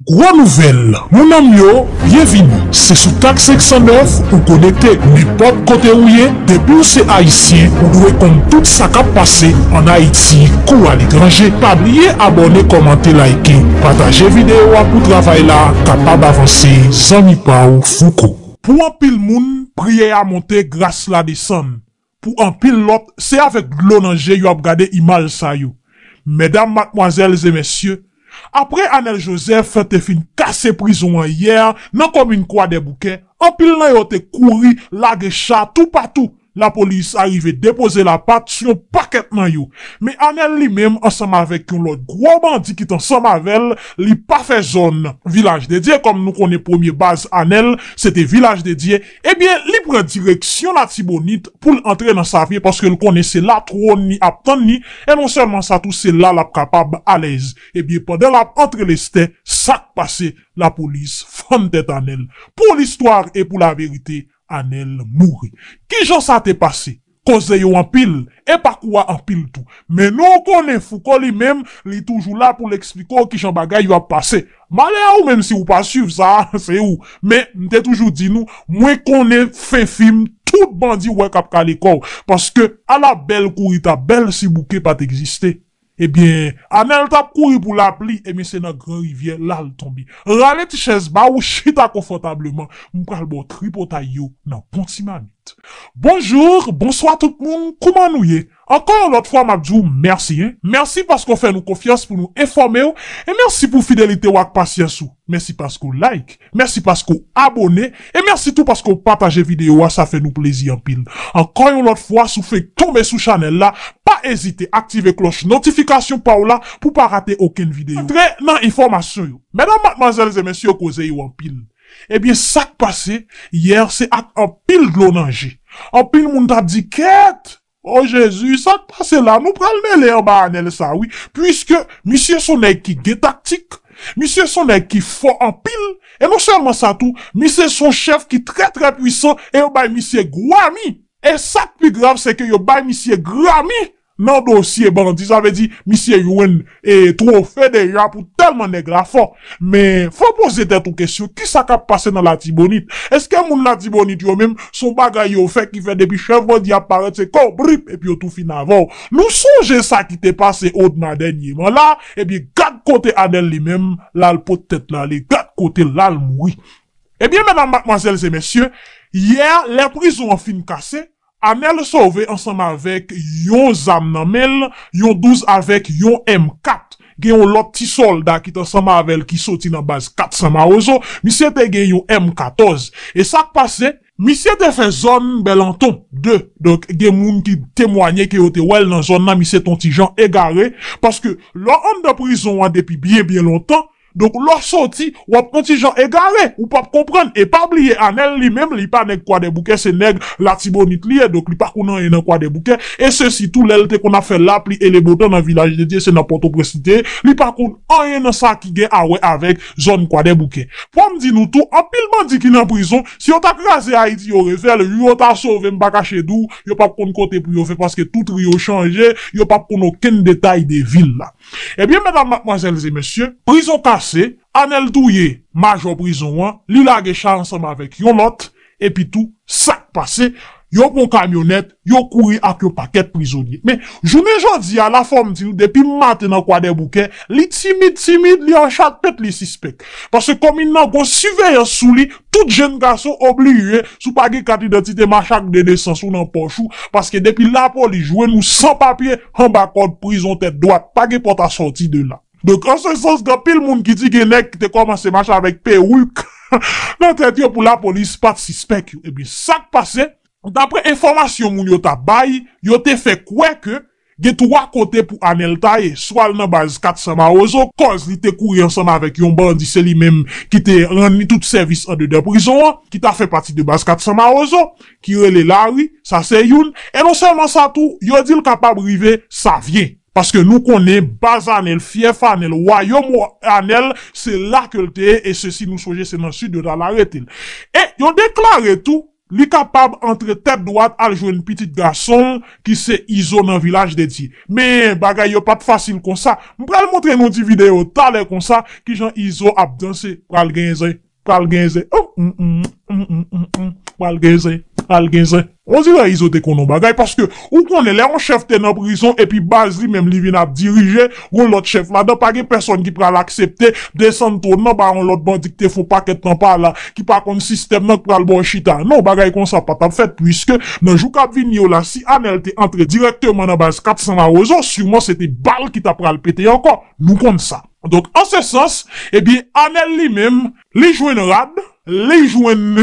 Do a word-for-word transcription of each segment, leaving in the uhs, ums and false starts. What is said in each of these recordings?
Gwo nouvèl, mon nanm yo, byenvini. Se sou Tak senk san nèf ou konekte. Nenpòt kote ou ye, depi w se Ayisyen, ou dwe konn tout sa k ap pase ann Ayiti kou aletranje. Pa bliye abòne, kòmante, like, pataje videyo a pou travay la kapab avanse. Zanmi pa w, Fouco. Pou anpil moun, priyè a monte, gras la desann. Pou anpil lòt, se avèk dlo nan je yo ap gade imaj sa yo. Medam, madmwazèl e mesye, apre Anèl Joseph te fin kase prizon an yè nan komin Kwadèboukè, anpil nan yo te kouri lage cha toupatou. Lapolis arive depoze lapat sou yon pakèt nan yo. Men Anèl li menm, ansanm avèk yon lòt gwo bandi ki t ansanm avè l, li pa fè zòn Vilaj de Dye, kòm nou konnen premye baz Anèl, se te Vilaj de Dye, ebyen, li pran direksyon Latibonit pou l antre nan Savyen, paske l konnen se la twòn li ap tann li, e non sèlman sa tou, se la l ap kapab alèz. Ebyen, pandan l ap antre Lestè, sa k pase, lapolis fann tèt Anèl. Pour l'histoire et pour la vérité, Anèl mouri. Kijan sa te pase? Koze yo anpil, e pakou a anpil tou. Men nou konnen Fouco li menm, li toujou la pou l eksplike w kijan bagay yo ap pase. Malè a ou menm si ou pa swiv sa, se ou. Men, m te toujou di nou, mwen konnen fen fim, tout bandi w wè k ap kale kò w. Paske, ala bèl kouri t ap bèl si bouke pa t egziste. Ebyen, Anèl t ap kouri pou lapli, ebyen, se nan Gran Rivyè la l tonbe. Rale ti chèz ba ou, chita konfòtableman, m pral ba w tripotay yo nan bon ti mamit. Bonjou, bonswa tout moun, kouman nou ye? Ankò yon lòt fwa, m ap di w mèsi, en. Mèsi paske w fè nou konfyans pou nou enfòme w, e mèsi pou fidelite w ak pasyans ou. Mèsi paske w like, mèsi paske w abòne, e mèsi tou paske w pataje videyo a, sa fè nou plezi anpil. Ankò yon lòt fwa, si w fenk tonbe sou chanèl la, pa ezite aktive klòch notifikasyon pa w la pou w pa rate okenn videyo. Antre nan enfòmasyon yo. Medam, madmwazèl e mesye, koze yo anpil. Ebyen, sa k pase yè, se ak anpil dlo nan je. Anpil moun t ap di, kèt! O Jezi, sa k pase la? Nou pral mele anba Anèl sa, wi. Piske misye se yon nèg ki gen taktik, misye se yon nèg ki fò anpil, e non sèlman sa tou, misye se yon chèf ki trè, trè pwisan, e yo bay misye Grammy. E sa k pi grav, se ke yo bay misye Grammy nan dosye bandi. Sa vle di, misye jwenn e twofe deja pou tèlman nèg la fò. Men, fò w poze tèt ou kesyon, kisa k ap pase nan Latibonit? Èske moun Latibonit yo menm, se yon bagay yo fè ki fè depi chèf bandi ap parèt, se kò w brip, epi yo tou fin avè w? Nou sonje sa ki te pase Odma dènyèman la, ebyen, gad kote Anèl li menm, l al pot tèt la ale, gad kote l al mouri. Ebyen, medam, madmwazèl e mesye, yè, lè prizon an fin kase, Anèl sove ansanm avèk yon zam nan men l, yon douz avèk yon M kat. Gen yon lòt ti sòlda ki t ansanm avè l ki soti nan baz kat san Mawozo, misye te gen yon M katòz. E sa k pase, misye te fè zòn Bèlanton de. Donk, gen moun ki temwanye ke yo te wè l nan zòn nan, misye t on ti jan egare, paske lè w anndan prizon an depi byen, byen lontan, donk, lè w soti, w ap on ti jan egare, ou p ap konprann. E pa bliye, Anèl li menm, li pa nèg Kwadèboukè, se nèg Latibonit li ye, donk, li pa konn anyen nan Kwadèboukè. E sesi tou, lè l te konn ap fè lapli e lebotan nan Vilaj de Dye, se nan Pòtoprens li te ye, li pa konn anyen nan sa ki gen a wè avèk zòn Kwadèboukè. Fò m di nou tou, anpil bandi ki nan prizon, si yo ta kraze Ayiti, yo refè l, jou yo ta sove, m pa kache di w, yo p ap konn kote pou yo fè, paske tout ri yo chanje, yo p ap konn okenn detay de vil la. Ebyen, medam, madmwazèl e mesye, prizon kase, Anèl touye majò prizon an, li lage cha ansanm avèk yon lòt, epi tou, sa k pase, yo pran kamyonèt, yo kouri ak yon pakèt prizonye. Men, jounen jodi a la, fò m di nou, depi maten nan Kwadèboukè, li timid, timid, li an chat pèt, li sispèk. Paske komin nan gon siveyans sou li, tout jenn gason oblije, si w pa gen kat idantite, mache ak de nesans ou nan pòch ou, paske depi lapolis jwenn ou san papye, anba kòd prizon tèt dwat, pa gen pòt a sòti de la. Donk, an se sans, gen anpil moun ki di gen nèg ki te kòmanse mache avèk perik nan tèt yo pou lapolis pa t sispèk yo. Ebyen, sa k pase, dapre enfòmasyon moun yo t ap bay, yo te fè kwè ke gen twa kote pou Anèl ta ye, swa l nan baz kat san Mawozo, kòz li te kouri ansanm avèk yon bandi, se li menm ki te rann li tout sèvis andedan prizon an, ki ta fè pati de baz kat san Mawozo, ki rele Lari, sa se youn. E non sèlman sa tou, yo di l kapab rive Savyen. Paske nou konnen baz Anèl, fyèf Anèl, wayòm Anèl, se la ke l te ye, e sesi nou sonje se nan sid yo t al arete l. E yo deklare tou, li kapab antre tèt dwat al jwenn pitit gason l ki se Izo nan Vilaj de Dye. Men bagay yo pa t fasil konsa. M pral montre nou ti videyo talè konsa kijan Izo ap danse. Pral gen zen, pral gen zen. Oh, mm, mm, mm, mm, mm, mm. Pral gen zen, pral gen zen. On dirè Izo te konn yon bagay, paske ou konnen lè yon chèf te nan prizon epi baz li menm li vin ap dirije, gon lòt chèf ladan, pa gen pèsòn ki pral aksepte desann twòn nan ba yon lòt bandi ki te fè yon pakèt tan pa la, ki pa konn sistèm nan, ki pral ba w chita. Non, bagay konsa pa t ap fèt, puiske nan jou k ap vini yo la, si Anèl te antre dirèkteman nan baz kat san Mawozo, siman se te bal ki ta pral pete ankò. Nou konn sa. Donk, an se sans, ebyen, Anèl li menm, li jwenn rad, li jwenn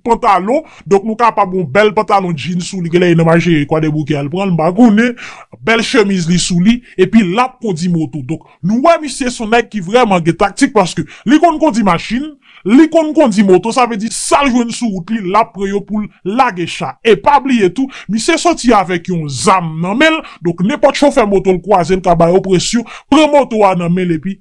pantalon. Donk, nou kapab yon bèl pantalon jeans sou li, genlè nan mache Kwadèboukè al pran l, m pa konnen. Bèl chemiz li sou li, epi l ap kondi moto. Donk, nou wè misye se yon nèg ki vrèman gen taktik, paske li konn kondi machin, li konn kondi moto, sa vle di sa l jwenn sou wout li, l ap pran yo pou l lage cha. E pa bliye tou, misye soti avèk yon zam nan men l, donk nenpòt chofè moto l kwaze, l ka ba yo presyon, pran moto a nan men l epi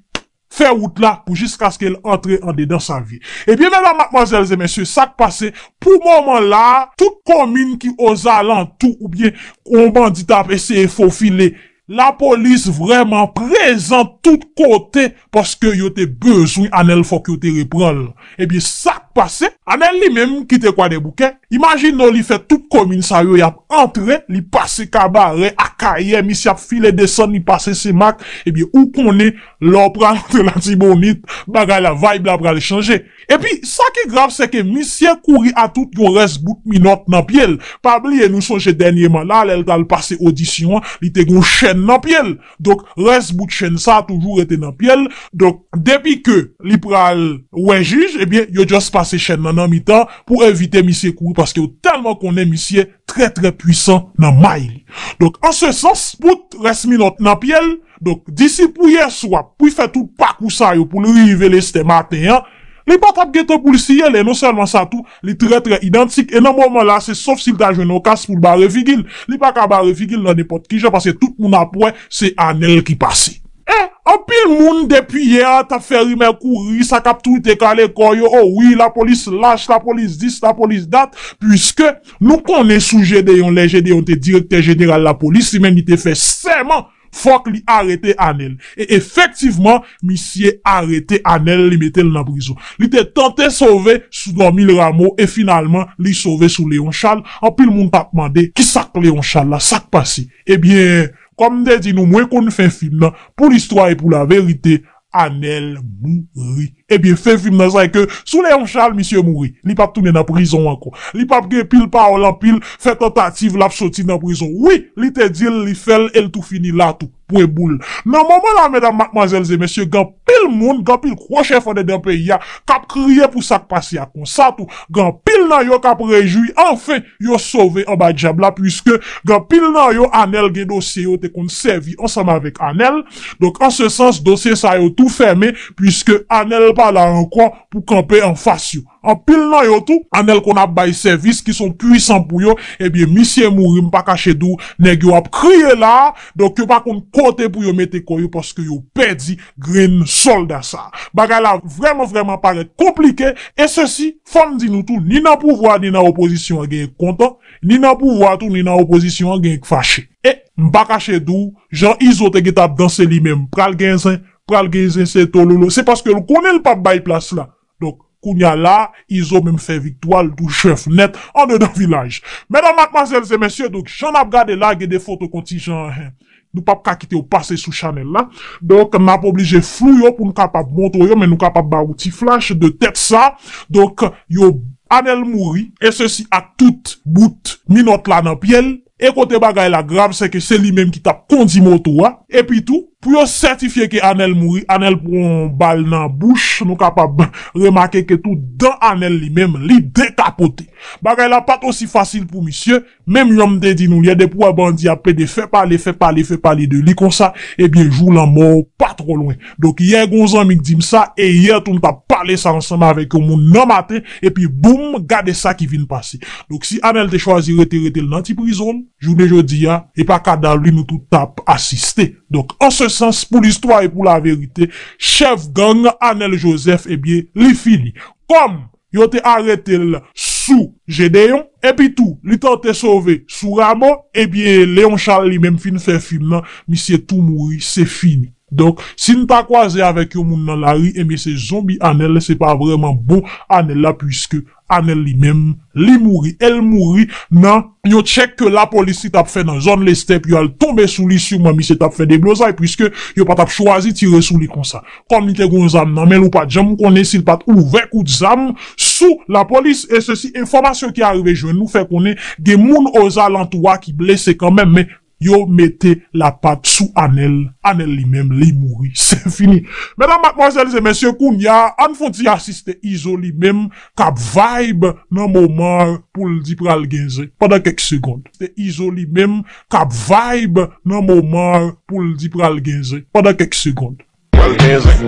fè wout la pou jiskaske l antre andedan Savyen. Ebyen, medam, madmwazèl e mesye, sa k pase, pou moman la, tout komin ki ozalantou oubyen yon bandi t ap eseye fofile, lapolis vrèman prezan tout kote paske yo te bezwen Anèl, fòk yo te repran l. Ebyen, sa k pase, Anèl li menm ki te Kwadèboukè, imajine w li fè tout komin sa yo, y ap antre, li pase Kabarè, Akayè, misye ap file desann, li pase Senmak, ebyen, ou konnen, lè w pral antre Latibonit, bagay la, vibe la pral chanje. Epi, sa ki grav, se ke misye kouri a tout yon rès bout minòt nan pye l. Pa bliye, nou sonje dènyèman la, lè l t al pase odisyon an, li te gen yon chèn nan pye l. Donk, rès bout chèn sa a toujou rete nan pye l. Donk, depi ke li pral wè jij, ebyen, yo just pase chèn nan nan mitan pou evite misye kouri, paske yo tèlman konnen misye trè, trè pwisan nan may li. Donk, an se sans, bout rès minòt nan pye l, donk, disi pou yè swa, pou l fè tout pakou sa yo, pou l rive lestè maten an, li pa t ap gen tan pou l siyale. Non sèlman sa tou, li trè, trè idantik. E nan moman la, se sof si l ta jwenn yon kas pou l bare figi l. Li pa ka bare figi l nan nenpòt ki jan, paske tout moun ap wè se Anèl ki pase. E anpil moun depi yè a t ap fè rimè kouri, sa k ap twite kale kò yo, o wi, lapolis lach, lapolis dis, lapolis dat, puiske nou konnen sou Jedeyon, lè Jedeyon te direktè jeneral lapolis, li menm li te fè sèman fòk li arete Anèl. E efektivman, misye arete Anèl, li mete l nan prizon. Li te tante sove sou Dòmil Ramo e finalman, li sove sou Leon Charles. Anpil moun t ap mande, ki sa k Leon Charles la? Sa k pase? Ebyen, kòm m te di nou, mwen konn fen fim nan, pou listwa e pou laverite, Anèl mouri. Ebyen, fen fim nan, sa e ke sou Leon Charles, misye mouri. Li p ap tounen nan prizon ankò. Li p ap gen pil pawòl anpil, fè tantativ, l ap soti nan prizon. Wi, li te di l, li fè l, e l tou fini la tou. Pwen boul. Nan moman la, medam, madmwazèl e mesye, gen anpil moun, gen anpil gwo chèf andedan peyi a, k ap kriye pou sa k pase a konsa tou. Gen anpil nan yo k ap rejwi, anfen, yo sove anba dyab la, puiske gen anpil nan yo, Anèl gen dosye yo te konn sèvi ansanm avèk Anèl. Donk, an se sans, dosye sa yo tou fèmen, puiske Anèl pa la ankò pou kanpe anfas yo. Anpil nan yo tou, Anèl konn ap bay sèvis ki son pwisan pou yo, ebyen, misye mouri, m pa kache di w, nèg yo ap kriye la, donk yo pa konn kote pou yo mete kò yo, paske yo pèdi grenn sòlda sa. Bagay la vrèman, vrèman parèt konplike, e sesi, fò m di nou tou, ni nan pouvwa, ni nan opozisyon an genyen k kontan, ni nan pouvwa tou, ni nan opozisyon an genyen k fache. E m pa kache di w, jan Izo te gentan ap danse li menm, pral gen zen, pral gen zen, se tololo. Se paske l konnen l p ap bay plas la. Donk, kounye a la, Izo menm fè viktwa, l tou chèf nèt, andedan Vilaj. Medam, madmwazèl e mesye, donk, jan n ap gade la, gen de foto kontijan, hen. Nou p ap ka kite yo pase sou chanèl la. Donk, n ap oblije flou yo pou n kapab montre yo, men nou kapab ba ou ti flash de tèt sa. Donk, yo, Anèl mouri, e sesi ak tout bout minòt la nan pye l. E kote bagay la grav, se ke se li menm ki t ap kondi moto a. Epi tou, pou yo sètifye ke Anèl mouri, Anèl pran yon bal nan bouch, nou kapab remake ke tout dan Anèl li menm, li dekapote. Bagay la pa t osi fasil pou misye, menm jan m te di nou yè, depi w wè bandi ap plede fè pale, fè pale, fè pale de li konsa, ebyen, jou lanmò w pa twò lwen. Donk, yè, gon zanmi k di m sa, e yè tou, m t ap pale sa ansanm avèk yon moun nan maten, epi boum, gade sa ki vin pase. Donk, si Anèl te chwazi rete, rete l nan ti prizon l, jounen jodi a, e pa kadav li nou tout t ap asiste. Donk, an se sans, pou listwa e pou laverite, chèf gang Anèl Joseph, ebyen, li fini. Kòm yo te arete l sou sou Jedeyon, epi tou, li tante sove sou Ramo, ebyen, Leon Charles li menm fin fè fim nan, misye tou mouri, se fini. Donk, si n ta kwaze avèk yon moun nan lari, ebyen, se zonbi Anèl, se pa vrèman bon Anèl la, piske Anèl li menm, li mouri. E l mouri nan yon tchèk ke lapolis li t ap fè nan zòn Lestè, pou y al tonbe sou li, siman misye t ap fè deblozay, piske yo pa t ap chwazi tire sou li konsa. Kòm li te gen yon zam nan men l, ou pa t janm konnen si l pa t ouvè kout zam sou lapolis. E sesi, enfòmasyon ki arive jwenn nou fè konnen gen moun ozalantou a ki blese kanmenm, men yo mete lapat sou Anèl. Anèl li menm, li mouri. Se fini. Medam, madmwazèl e mesye, kounye a, ann fè yon ti asiste Izo li menm k ap vibe nan moman pou l di pral gen zen. Pandan kèk segonn. Se Izo li menm k ap vibe nan moman pou l di pral gen zen. Pandan kèk segonn. Pral gen zen.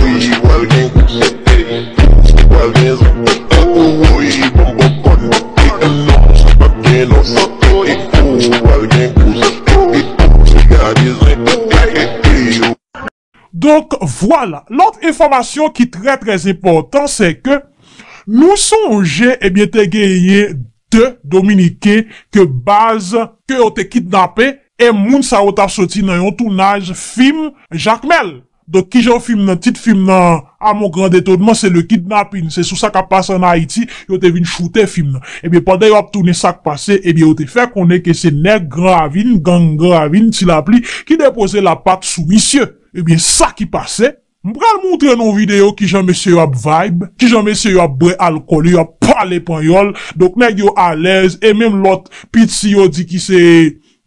Wi, pral gen gous. Pral gen zen. Wi, bonbon kòn. Non, sa p ap gen non. Pral gen gous. Gade zen. Donk, vwala. Lòt enfòmasyon ki trè, trè enpòtan, se ke nou sonje, ebyen, te genyen de Dominiken ke baz, ke yo te kidnape, e moun sa yo t ap soti nan yon tounaj fim Jakmèl. Donk, kijan fim nan, tit fim nan, à mon grand étonnement, se Le Kidnapping. Se sou sa k ap pase ann Ayiti, yo te vin choute fim nan. Ebyen, pandan yo ap tounen sa k pase, ebyen, yo te fè konnen ke se nèg Gran Ravin, gang Gran Ravin, Ti Lapli, ki depoze lapat sou misye. Ebyen, sa ki pase, m pral montre nou videyo kijan mesye yo ap vibe, kijan mesye yo ap bwè alkòl, yo ap pale panyòl. Donk, nèg yo alèz, e menm lòt piti yo di ki se,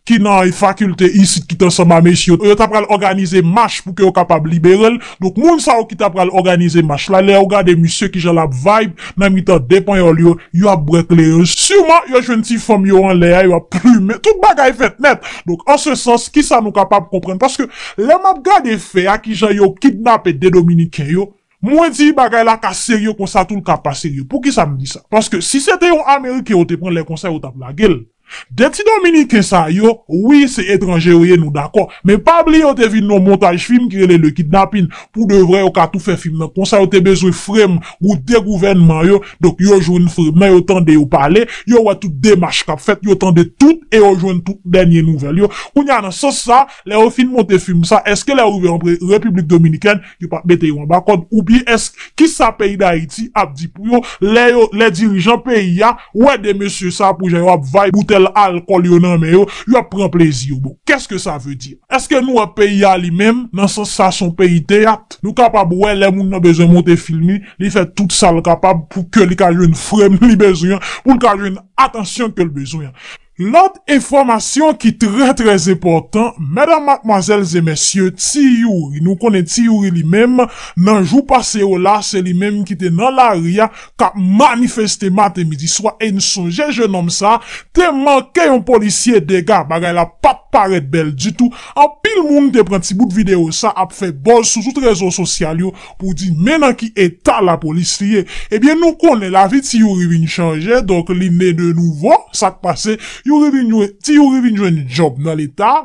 ki nan fakilte isit, ki t ansanm a mesye yo, yo ta pral òganize mach pou ke yo kapab libere l. Donk, moun sa yo ki ta pral òganize mach la, lè yo gade misye kijan l ap vibe nan mitan de panyòl yo, yo ap bwè kleren. Siman, yo jwenn ti fanm yo anlè a, yo ap plimen. Tout bagay fèt nèt. Donk, an se sans, kisa nou kapab konprann? Paske lè m ap gade fè a, kijan yo kidnape de Dominiken yo, mwen di bagay la ka serye konsa tou, l ka pa serye. Poukisa m di sa? Paske si se te yon Ameriken yo te pran, lè konsa yo t ap lage l. De ti Dominiken sa yo, wi, se etranje yo ye, nou dakò. Men pa bliye yo te vin nan yon montaj fim ki rele Le Kidnapping. Pou de vrè, yo ka tou fè fim nan konsa, yo te bezwen frame pou de gouvènman yo. Donk, yo jwenn frame nan, yo tande yo pale, yo wè tout demach k ap fèt, yo tande tout e yo jwenn tout dènye nouvèl yo. Kounye a, nan sans sa, lè yo fin monte fim sa, èske lè yo rive an pre-, Repiblik Dominikèn, yo p ap mete yo anba kòd? Oubyen èske, kisa peyi Dayiti ap di pou yo, lè yo, lè dirijan peyi a wè de mesye sa pou jan yo ap vibe, boutèl alkòl yo nan men yo, yo ap pran plezi yo? Bon, qu'est-ce que ça veut dire? Èske nou wè peyi a li menm, nan sans sa, se yon peyi teyat? Nou kapab wè lè moun nan bezwen monte fim li, li fè tout sa l kapab pou ke li ka jwenn frame li bezwen an, pou l ka jwenn atansyon ke l bezwen an. Lòt enfòmasyon ki trè, trè enpòtan, medam, madmwazèl e mesye, Ti Youri. Nou konnen Ti Youri li menm, nan jou pase yo la, se li menm ki te nan lari a, k ap manifeste maten, midi, swa, e n sonje jenòm sa te manke yon polisye dega, bagay la pa t parèt bèl ditou. Anpil moun te pran ti bout videyo sa ap fè buzz sou tout rezo sosyal yo pou di men nan ki eta lapolis li ye. Ebyen, nou konnen lavi Ti Youri vin chanje, donk li ne de nouvo. Sa k pase, Youri vin jwenn, Ti Youri vin jwenn djòb nan Leta.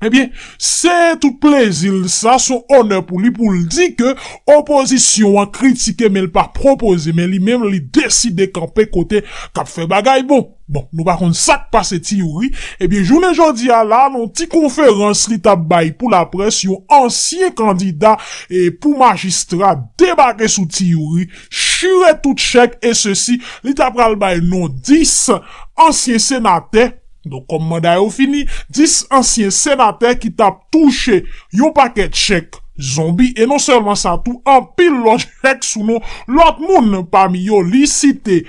Ebyen, se tout plezi l sa, se yon onè pou li, pou l di ke opozisyon an kritike, men l pa pwopoze, men li menm, li deside kanpe kote k ap fè bagay bon. Bon, nou pa konn sa k pase Ti Youri. Ebyen, jounen jodi a la, nan yon ti konferans li t ap bay pou laprès, yon ansyen kandida, e, pou majistra debake sou Ti Youri, chire tout chèk, e sesi, li ta pral bay non dis ansyen senatè. Donk, kòm manda yo fini, dis ansyen senatè ki t ap touche yon pakèt chèk zonbi, e non sèlman sa tou, anpil lòt chèk sou non lòt moun. Pami yo, li site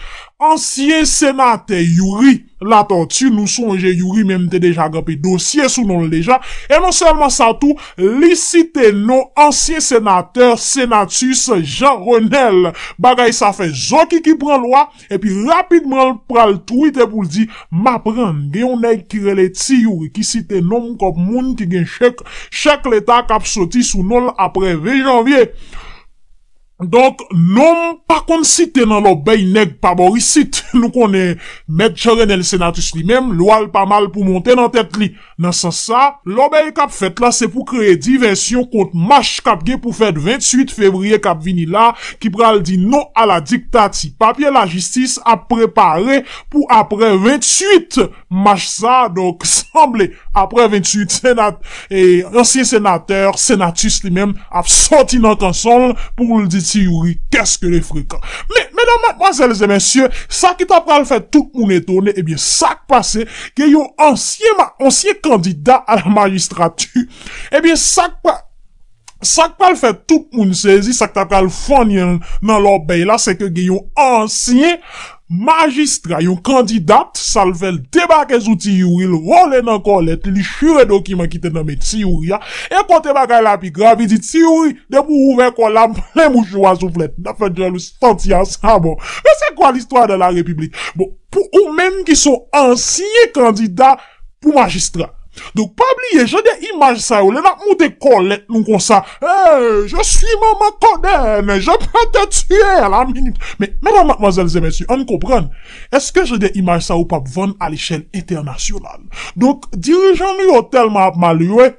ansyen senatè Youri Latortue. Nou sonje Youri menm te deja kanpe dosye sou non l deja. E non sèlman sa tou, li site non ansyen senatè Senatus Jean Renel. Bagay sa fè zo ki ki pran lwa, epi rapidman l pral twite pou l di, m aprann gen yon nèg ki rele Ti Youri ki site non m kòm moun ki gen chèk, chèk Leta k ap soti sou non l apre ven janvye. Donk, non m pa konn site nan lòbèy nèg pa bò isit. Nou konnen Mèt Jean Renel Senatus li menm, lwa l pa mal pou monte nan tèt li. Nan sans sa, lòbèy k ap fèt la se pou kreye divèsyon kont mach k ap gen pou fèt venntuit fevriye k ap vini la, ki pral di non a la diktati. Papye lajistis ap prepare pou apre venntuit mach sa, donk sanble apre venntuit, senat, e, ansyen senatè Senatus li menm ap sòti nan kanson l pou l di Ti Youri, qu'est-ce que le frekan. Men, medam, madmwazèl e mesye, sa ki ta pral fè tout moun etone, ebyen, sa k pase, gen yon ansyen, ma- ansyen kandida a la majistrati, ebyen, sa k pa- sa k pral fè tout moun sezi, sa k ta pral fann nan lòbèy la, se ke gen yon ansyen majistra, yon kandidat, sa l fè l debake sou Ti Youri, l wole nan kòlèt, li chire dokiman ki te nan men Ti Youri a. E kote bagay la pi grav, li di, Ti Youri, depi w ouvè kò l la, m plen bouch ou a souflèt. N ap fè jan nou santi a sa bon. Men se kwa listwa de la repiblik? Bon, pou ou menm ki se yon ansyen kandida pou majistra. Donk, pa bliye, jan de imaj sa yo, lè n ap moute kòlèt nou konsa, hey, je suis maman Kodèn, je peux te tuer à la minute. Men, medam, madmwazèl e mesye, ann konprann, èske jan de imaj sa yo p ap vann a lechèl entènasyonal? Donk, dirijan nou yo tèlman ap malere,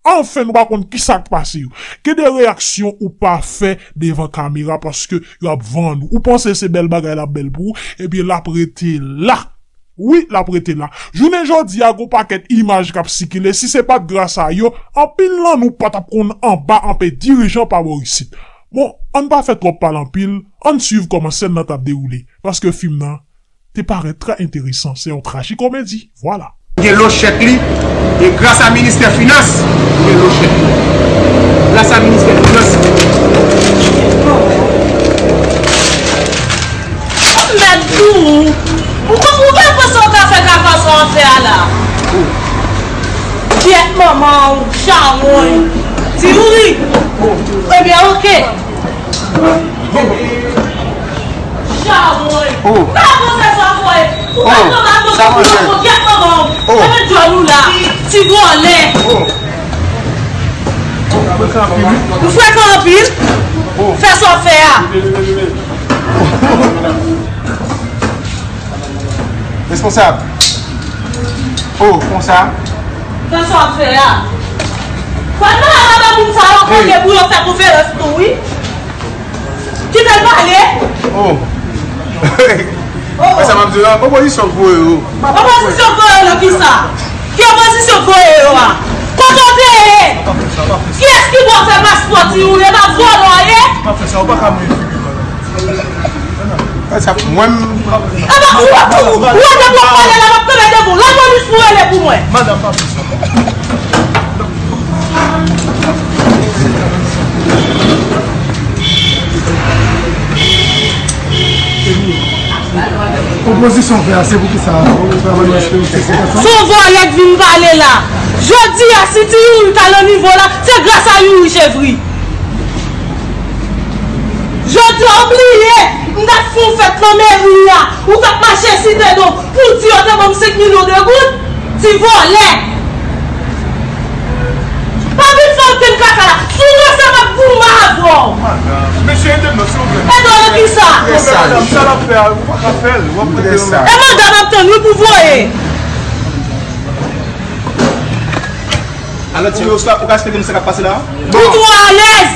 anfen, nou pa konn kisa k pase yo. Gen de reyaksyon ou pa fè devan kamera paske yo ap vann ou. Ou panse se bèl bagay l ap bèl pou ou, ebyen, l ap rete la. Wi, l ap rete la. Jounen jodi a, gon pakèt imaj k ap sikile. Si se pa t gras a yo, anpil nan nou pa t ap konn anba anpe dirijan pa bò isit. Bon, ann pa fè twòp pale anpil, ann swiv kòman sèn nan t ap dewoule. Paske fim nan te parèt trè enteresan. Se yon trajikomedi. Vwala. Gen lochèt li, e gras a ministè finans, gen lochèt li. Gras a ministè finans. Mèt pou ou. Ou konn ou pa panse w ka fè ka fason w ap fè a la. Gyèt manman w, chawony. Ti Youri. Ebyen, oke. Chawony. Oh. Pa panse sa voye. Ou pa konn pa panse pou ou gyèt manman w. Oh. Sa mwen djòl ou la. Ti vòlè. Oh. Ou frekan anpil. Ou frekan anpil. Oh. Fè sa w fè a. Responsab. Oh, konsa. Fè sa w ap fè a. Fò l pale a madanm moun sa yo kote pou yo fè konferans tou, wi. Kite l pale. Oh. Oh. Sa m ap di w la, opozisyon k voye yo. Opozisyon k voye yo nan kisa? Ki opozisyon k voye yo a? Kote w te ye? Kiyès ki ba w fè paspò, Ti Youri? E pa vòlò w ye? M ap fè sa, ou pa ka mouye figi m. Sa, mwen, m- Aba, ou wè tou, ou wè depi w ap pale la, m ap kanpe devan w. Lapolis pou rele pou mwen. Madanm, pa fè sa. Opozisyon fè a, se pou ki sa? Ou travay nan S P O C, se konsa? Se yon vòlè k vin pale la. Jodi a, si Ti Youri t al nan nivo la, se gras a Youri Chevri. Jodi a, ou bliye, m t ap fè yon fèt nan meri a, ou t ap mache Site Do pou di yo te ban m senk milyon de goud, ti vòlè. Pa vin fè okenn kaka la. Si w ranse, m ap goumen avè w. Madanm, mesye, ede m non, silvouplè. Ede w nan kisa? Madanm, sa l ap fè a, ou pa ka fè l, w ap rete nan. E manda m ap tann wi pou voye. Alò, Ti Youri, ou ka esplike nou sa k ap pase la? Ou twò alèz!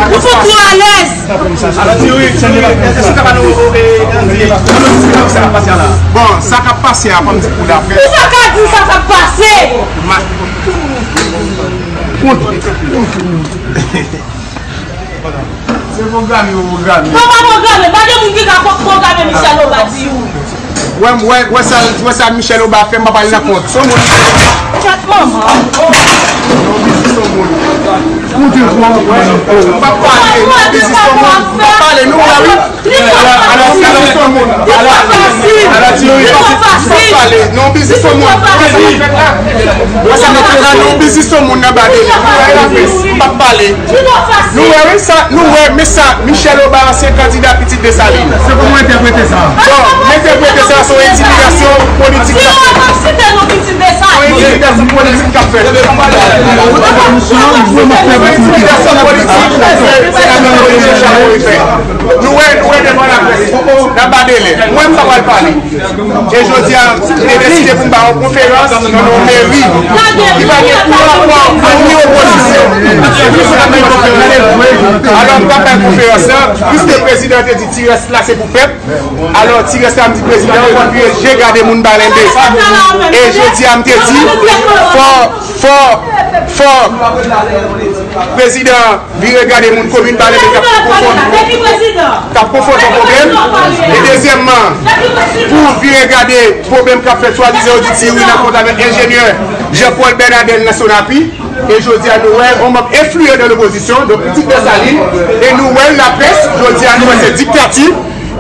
Ou fout twò alèz! Alò, Ti Youri, èske w ka ba nou, e, e, sa k ap pase la? Bon, sa k ap pase a, fò m di pou daprè. Ou pa ka di sa k ap pase! Ma- Se pwograme yo pwograme. Kòman pwograme? Pa gen moun ki ka pwograme Michel Obadi. Wè, wè, wè sa, wè sa Michel Obadi fè, m pa pale nan kont. Se yon moun. Kèt manman. Yon biznis yon moun. Ou di w pran. M pa pale, yon biznis yon moun. M pa pale, nou wè wi. Ala, ala, ala, ala, Ti Youri, m pa pale. Non, biznis yon moun. Wè sa m ap fè la, non, biznis yon moun nan ba de li. Nou wè lapres, m p ap pale. Nou wè, wi, sa, nou wè, men sa, Michel Obadi, ansyen kandida Pitit Desalin. Se kòman w entèprete sa? Bon, m entèprete sa, se yon entimidasyon politik k ap fèt. Se yon entimidasyon politik k ap fèt. Se yon entimidasyon politik k ap fèt. Se nan men Olivier Chamery fè. Ba delè, mwen m pa pral pale. E jodi a, m te deside pou m ba yon konferans nan yon meri ki pa gen pou rapò ak ni opozisyon. Alò, m pral bay konferans lan, piske prezidan te di ti rès la se pou pèp. Alò, ti rès la, m di prezidan an, fò l vire je gade moun Balenbe. E jodi a, m te di, fò, fò, fò prezidan vire gade moun komin Balenbe k ap konfwonte, k ap konfwonte yon pwoblèm. E dezyèmman, pou vire gade pwoblèm k ap fèt swadizan yo di Ti Youri nan kont avèk enjenyè Jean Paul Bernadel nan Sonapi. E jodi a, nou wè yon manm enfliyan nan lopozisyon, donk pitit Dèsalin, e nou wè laprès, jodi a, nou wè se diktati.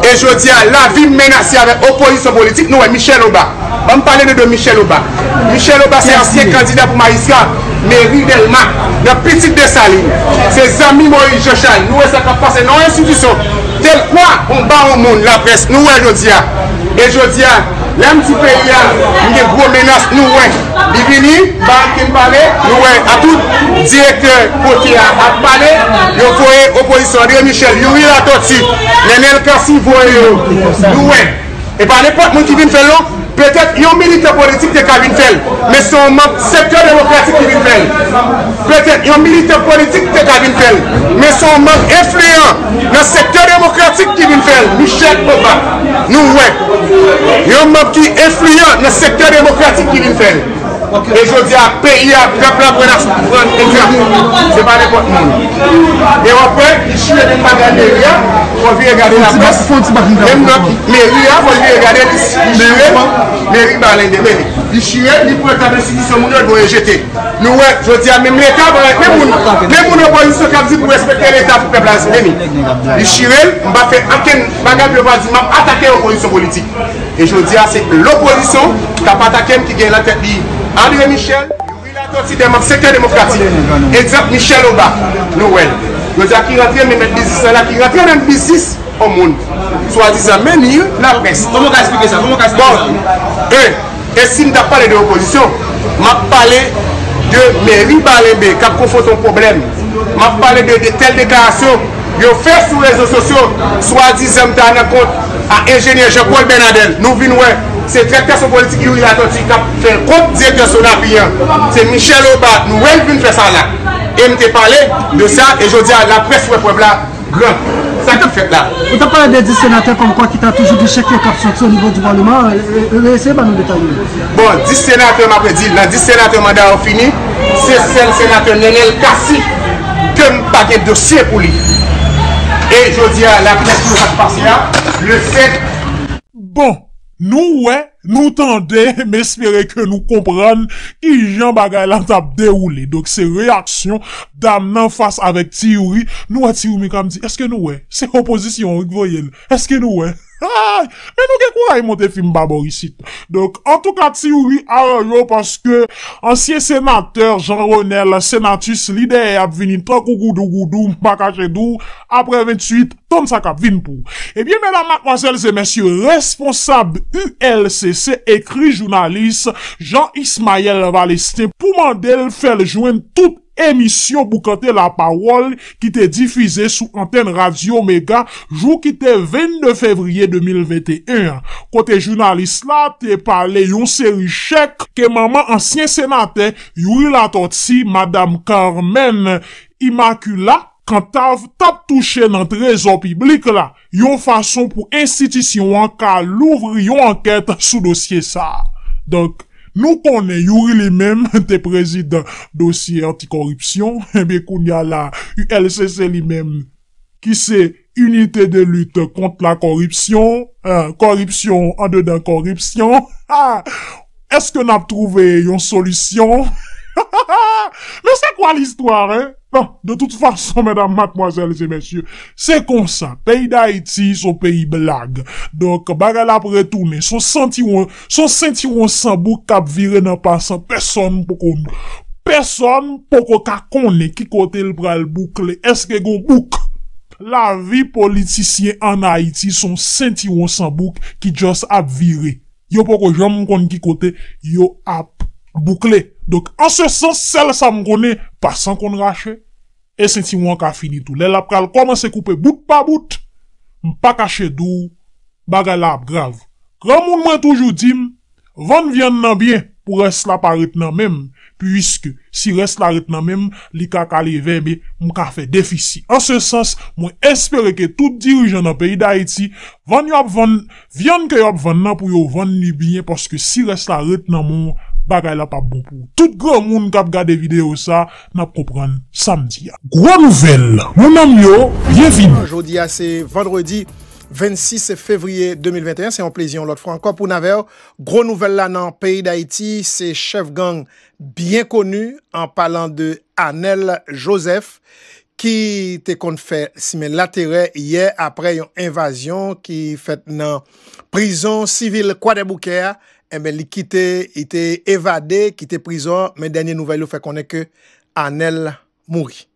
E jodi a, lavi m menase avèk opozisyon politik, nou wè Michel Obas. Ban m pale de, de Michel Obas. Michel Obas se ansyen kandida pou majistra meri Dèlma nan pitit Desalin. Se zanmi Moïse Jean Charles. Nou wè sa k ap pase nan yon enstitisyon tèlkwa yon bawon moun laprès. Nou wè jodi a. E jodi a, lè m di peyi a, m gen gwo menas, nou wè. Li vini, ba ankenn pale, nou wè a tout direktè kote a ap pale, yo voye opozisyon André Michel, Youri Latortue, Nenel Cassy voye yo, nou wè. E pa nenpòt moun ki vin fè l non, petèt yon militan politik te ka vin fè l, men se yon manm sektè demokratik ki vin fè l. Petèt yon militan politik te ka vin fè l, men se yon manm enfliyan nan sektè demokratik ki vin fè l, Michel Obas. Nou wè, yon manm ki enfliyan nan sektè demokratik ki vin fè l. E jodi a, peyi a, pèp la pran, pran egzanp. Se pa nenpòt moun. E w ap wè, li chire menm bagay meri a, fò vire gade laprès. Menm lòt meri a, fò vire gade li, li chire meri Balenbe, men li chire, li pran tab enstitisyon moun yo, l voye jete. Nou wè, jodi a, menm Leta, menm moun, menm moun opozisyon k ap di pou respekte Leta, pou pèp la respekte li. Li chire l, m pa fè ankenn bagay pou yo pa di m ap atake opozisyon politik. E jodi a, se lopozisyon k ap atake m ki gen nan tèt li André Michel, Youri Latortue, de manm sektè demokratik. Egzanp, Michel Obas, nou wè l. Jodi a ki rantre, men mèt biznis lan la ki rantre nan biznis yon moun. Swadizan, men li, laprès. Kòman w ka eksplike sa? Kòman w ka eksplike sa? Bon, e, e si m t ap pale de opozisyon, m ap pale de meri Balenbe k ap konfwonte yon pwoblèm. M ap pale de, de tèl deklarasyon yo fè sou rezo sosyo, swadizan m ta nan kont a enjenyè Jean Paul Bernadel. Nou vin wè, se trèktasyon politik Youri Latortue k ap fè kont direktè Sonapi an. Se Michel Obas, nou wè l vin fè sa la. E m te pale de sa, e jodi a, laprès wè prèv la gran. Sa k ap fèt la. Ou t ap pale de dis senatè kòmkwa ki ta toujou gen chèk yo k ap soti o nivo di paleman, e, e, e, eseye ban nou detay yo. Bon, dis senatè, m ap redi, nan dis senatè manda yo fini, se sèl senatè Nenel Cassy ke m pa gen dosye pou li. E jodi a, laprès nou sa k pase a, le fèt. Bon, nou wè, nou tande, m espere ke nou konprann kijan bagay la t ap dewoule. Donk, se reyaksyon dam nan fas avèk Ti Youri. Nou wè Ti Youri menm k ap di, èske nou wè? Se opozisyon an wi k voye l. Èske nou wè? Ay! Men nou gen kouraj monte fim pa bò isit. Donk, antouka, Ti Youri, aranj ou paske ansyen senatè Jean Renel Senatus, li dèyè ap vini tankou goudougoudou, m pa kache di w, apre venntuit, tann sa k ap vin pou ou. Ebyen, medam, madmwazèl e mesye, responsab U L C C ekri jounalis Jean Ismaël Valestin pou mande l fè l jwenn tout emisyon Boukante Lapawòl ki te difize sou antèn Radyo Mega jou ki te vennde fevriye de mil venteyen an, kote jounalis la te pale yon seri chèk ke manman ansyen senatè Youri Latortue, madam Carmen Immacula Cantave t ap touche nan trezò piblik la, yon fason pou enstitisyon an ka louvri yon ankèt sou dosye sa a. Donk, nou konnen Youri li menm te prezidan dosye antikoripsyon, ebyen kounye a la, U L C C li menm, ki se Unité de Lutte Contre la Corruption, eh, kòripsyon andedan kòripsyon, èske n ap twouve yon solisyon? Men se kwa listwa, en? Bon, de tout fason, medam, madmwazèl e mesye, se konsa. Peyi Dayiti se yon peyi blag. Donk, bagay la ap retounen. Se yon sentiwon, se yon sentiwon san bouk k ap vire nan pasan. Pèsonn poko, pèsonn poko ka konnen ki kote l pral boukle. Èske gon bouk? Lavi politisyen ann Ayiti se yon sentiwon san bouk ki just ap vire. Yo poko janm konn ki kote yo ap boukle. Donk, an se sans, sèl sa m konnen, pasan konn rache, e sentiwon an ka fini tou. Lè l ap pral kòmanse koupe bout pa bout, m pa kache di w, bagay la ap grav. Granmoun mwen toujou di m, vann vyann nan byen pou rès la pa ret nan men m, piske si rès la ret nan men m, li ka kale vè, men m ka fè defisi. An se sans, mwen espere ke tout dirijan nan peyi Dayiti, vann yo ap vann, vyann ke yo ap vann nan pou yo vann li byen, paske si rès la ret nan men w, bagay la p ap bon pou ou. Tout granmoun k ap gade videyo sa, n ap konprann sa m di a. Gwo nouvèl, mon nanm yo, byenvini. Jodi a se vandredi vennsis fevriye de mil venteyen, se yon plezi yon lòt fwa ankò pou n avè w. Gwo nouvèl la nan peyi Dayiti, se chèf gang byen koni, an palan de Anel Joseph, ki te konn fè simen laterè yè apre yon envazyon ki fèt nan prizon sivil Kwadèboukè a. Enben, li kite, li te evade, kite prizon an, men dènye nouvèl yo fè konnen ke Anel mouri.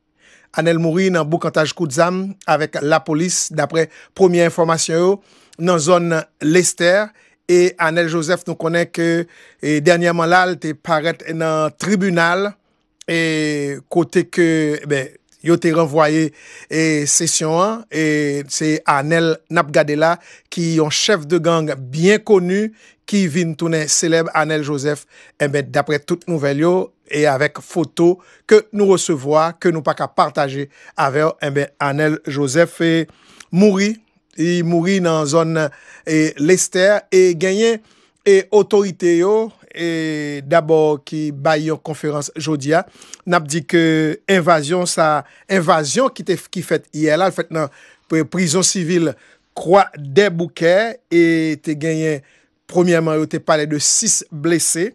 Anel mouri nan boukantaj kout zam avèk lapolis, daprè premye enfòmasyon yo, nan zòn Lestè. E Anel Joseph, nou konnen ke, e, dènyèman la, l te parèt nan tribinal, e, kote ke, ben, yo te ranvwaye, e, sesyon an. E se Anel n ap gade la, ki yon chèf de gang byen koni, ki vin tounen selèb, Anel Joseph. Enben, daprè tout nouvèl yo, e avèk foto ke nou resevwa, ke nou pa ka pataje avè w, enben, Anel Joseph, e, mouri. Li mouri nan zòn, e, Lestè, e genyen, e, otorite yo, e, dabò ki bay yon konferans jodi a. N ap di ke envazyon sa, envazyon ki te, ki fèt yè la, l fèt nan pri-, prizon sivil Kwadèboukè, e te genyen, premyèman, yo te pale de sis blese,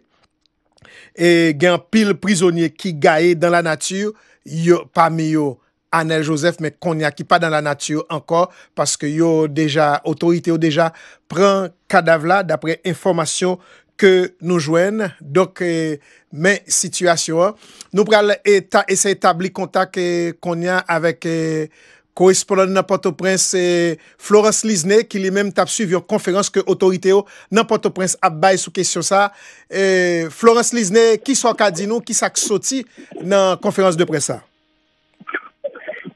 e gen anpil prizonye ki gaye dans la nature, yo, pami yo Anel Joseph, men kounye a ki pa dans la nature ankò, paske yo deja, otorite yo deja pran kadav la, daprè enfòmasyon ke nou jwenn. Donk, e, men sitiyasyon an. Nou pral eta-, eseye tabli kontak, e, kounye a avèk, e, korespondan nan Pòtoprens, e, Florence Lisne, ki li menm t ap swiv yon konferans ke otorite yo nan Pòtoprens ap bay sou kesyon sa. E, Florence Lisne, kisa w ka di nou, kisa k soti nan konferans de près sa?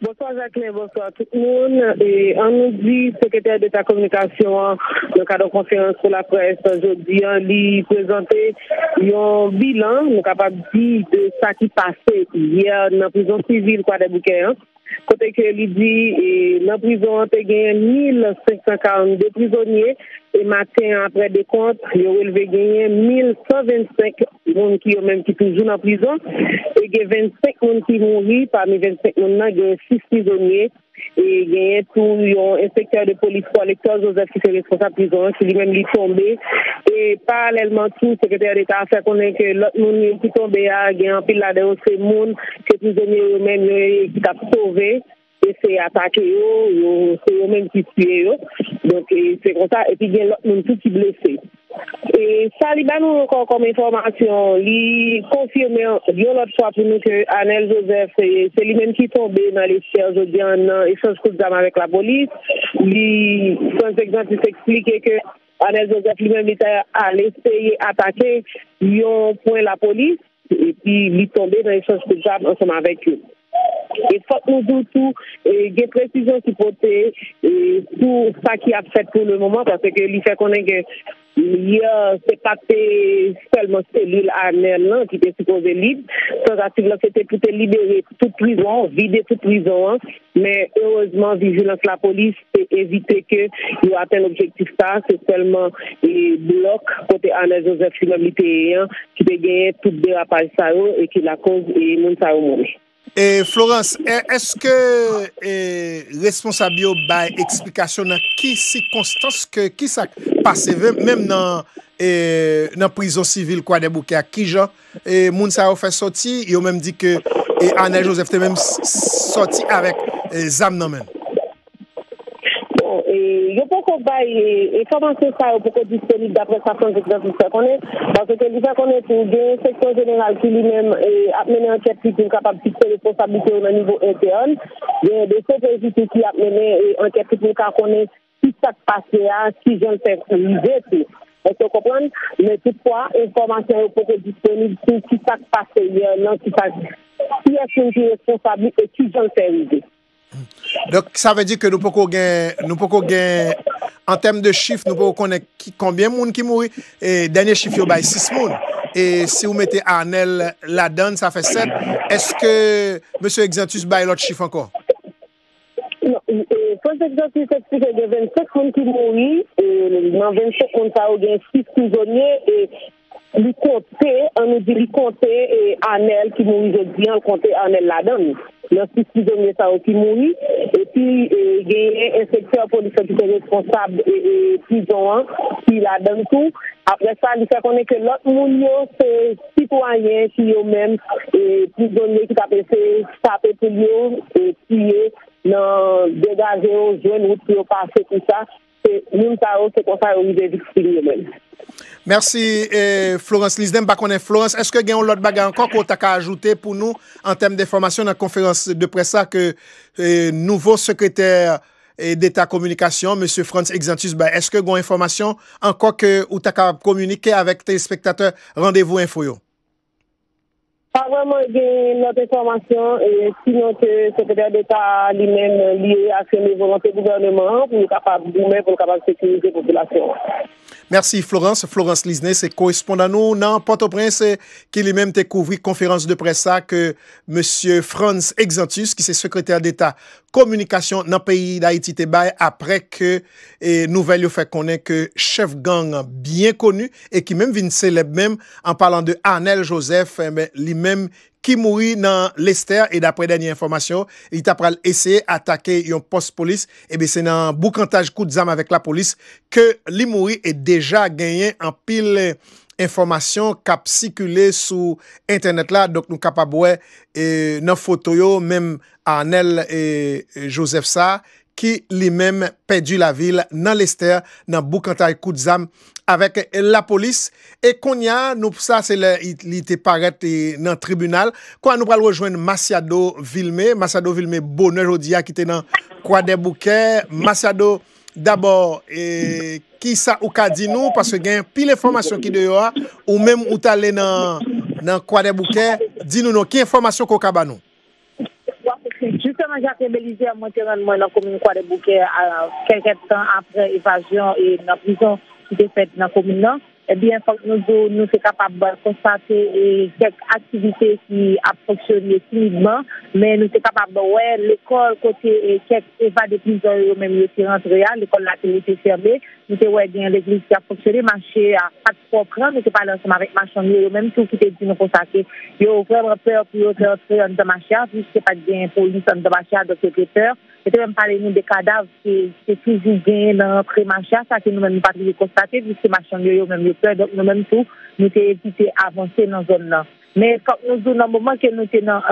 Bonswa Jacquelin, bonswa tout moun. E, an nou di, sekretè deta kominikasyon an, nan kad yon konferans pou laprès jodi an, li prezante yon bilan, nou kapab di, de sa ki pase yè nan prizon sivil Kwadèboukè an, kote ke li di, e, nan prizon an te genyen mil senk san karannde prizonye, e maten an, aprè dekont, yo relve genyen mil san vennsenk moun ki yo menm ki toujou nan prizon, e gen vennsenk moun ki mouri, pami vennsenk moun nan, genyen sis prizonye, e genyen tou yon enspektè de polis Paul Hector Joseph ki se responsab prizon an, ki li menm li tonbe. E paralèlman tou, sekretè deta a fè konnen ke lòt moun yo ki tonbe a, gen anpil ladan yo se moun ke prizonye yo menm yo ye ki t ap sove, eseye atake yo, yo, se yo menm ki tiye yo. Donk, e, se konsa, epi gen lòt moun tou ki blese. E sa li ba nou ankò kòm enfòmasyon, li konfime yon lòt fwa pou nou ke Anel Joseph, se, se li menm ki tonbe nan Lestè jodi a nan echanj kout zam avèk lapolis. Li, Frantz Exantus eksplike ke Anel Joseph li menm li ta al eseye atake yon pwen lapolis, epi li tonbe nan echanj kout zam ansanm avèk yo. E fòk nou di w tou, e, gen presizyon ki pote, e, sou sa ki ap fèt pou le moman, paske li fè konnen ke yè, se pa te sèlman selil Anèl lan ki te sipoze lib. Tantativ lan, se te pou te libere tout prizon an, vide tout prizon an. Men, erezman, vijilans lapolis te evite ke yo atenn objektif sa a. Se sèlman, e, blòk kote Anèl Joseph li menm li te ye an, ki te genyen tout derapaj sa yo e ki lakoz, e, moun sa yo mouri. E, Florence, e, èske, e, responsab yo bay eksplikasyon nan ki sikonstans ke, ki sa k pase, menm nan, e, nan prizon sivil Kwadèboukè a, kijan, e, moun sa yo fè sòti, yo menm di ke, e, Anèl Joseph te menm s-, s-, sòti avèk, e, zam nan men l? Bon, e, yo poko bay, e, enfòmasyon sa yo poko disponib daprè sa Frantz Exantus fè konnen, paske li fè konnen tou gen enspektè jeneral ki li menm, e, ap mennen ankèt li pou l kapab fikse responsablite yo nan nivo entèn. Gen D C P J tou ki ap mennen, e, ankèt li pou l ka konnen ki sa k pase a, kijan l fè rive tou. Èske w konprann? Men toutfwa, enfòmasyon yo poko disponib sou ki sa k pase yè lan, ki sa, kiyès moun ki responsab li e kijan l fè rive. Donk, sa vle di ke nou poko gen, nou poko gen An tèm de chif, nou poko konnen ki, konbyen moun ki mouri. E dènye chif yo bay sis moun. E si w mete Arnel ladan l, sa fè sèt. Èske mesye Exantus bay lòt chif ankò? Non, e, Frantz Exantus eksplike gen vennsenk moun ki mouri, e nan vennsenk moun sa yo gen sis prizonye, e li konte, ann nou di li konte e Arnel ki mouri jodi an, l konte Arnel ladan l. Nan sis prizonye sa yo ki mouri, epi e, genyen enspektè polis lan ki te responsab e, e, prizon an, ki ladan l tou. Apre sa, li fè konnen ke lòt moun yo se sitwayen ki yo menm e, prizonye ki t ap eseye chape poul yo e, tiye nan degaje yo, jwenn wout pou yo pase, tou sa. Se moun sa yo, se konsa yo rive viktim yo menm. Mèsi, eh, Florence Lisden. M pa konnen, Florence, èske gen yon lòt bagay ankò ke w ta ka ajoute pou nou an tèm de enfòmasyon nan konferans de près la ke eh, nouvo sekretè eh, deta kominikasyon, mesye Frantz Exantus, bay? Èske gen yon enfòmasyon ankò ke ou ta kapab kominike avèk telespektatè Randevou Enfo yo? Pa vrèman gen lòt enfòmasyon, e, sinon ke sekretè deta li menm li reafime volonte gouvèneman an pou l kapab goumen, pou l kapab sekirize popilasyon an. Mèsi, Florence. Florence Lisne se korespondan nou nan Pòtoprens, ki li menm te kouvri konferans de près sa ke mesye Frantz Exantus, ki se sekretè deta kominikasyon nan peyi Dayiti, te bay apre ke e, nouvèl yo fè konnen ke chèf gang byen koni e ki menm vin selèb menm, an palan de Arnel Joseph, enben, li menm ki mouri nan Lestè, e daprè dènye enfòmasyon, li ta pral eseye atake yon pòs polis, ebyen se nan boukantaj kout zam avèk lapolis ke li mouri, e deja genyen anpil enfòmasyon k ap sikile sou entènèt la, donk nou kapab wè e, nan foto yo, menm Arnel e, Joseph sa, ki li menm pèdi lavi l nan Lestè, nan boukantay kout zam avèk lapolis. E kounye a, nou, sa se lè li te parèt nan tribinal. Kounye a, nou pral rejwenn Masiado Vilmé. Masiado Vilmé, bonè jodi a, ki te nan Kwadèboukè. Masiado, dabò, e, kisa ou ka di nou? Paske gen pil enfòmasyon ki deyò a. Ou menm, ou t ale nan, nan Kwadèboukè. Di nou non, ki enfòmasyon ke w ka ba nou? Jisteman, Jacques Belizaire, mwen te rann mwen nan komin Kwadèboukè kèk èdtan apre evazyon e nan prizon ki te fèt nan komin nan. Ebyen, fòk nou di w, nou te kapab konstate e, kèk aktivite ki ap fonksyone timidman, men nou te kapab wè lekòl kote e, kèk evade prizon yo menm yo te rantre a, lekòl la te rete fèmen. Nou te wè gen legliz ki ap fonksyone, mache a pa t twò pran. Nou te pale ansanm avèk machann yo, yo menm tou ki te di nou konsa ke yo vrèman pè pou yo te antre anndan mache a, piske pa t gen polis anndan mache a, donk yo te pè. Yo te menm pale nou de kadav ke te toujou genyen nan rantre mache a, sa ke nou menm nou pa t rive konstate, piske machann yo, yo menm yo pè, donk nou menm tou, nou te evite avanse nan zòn nan. Men fòk nou di w nan moman ke nou te nan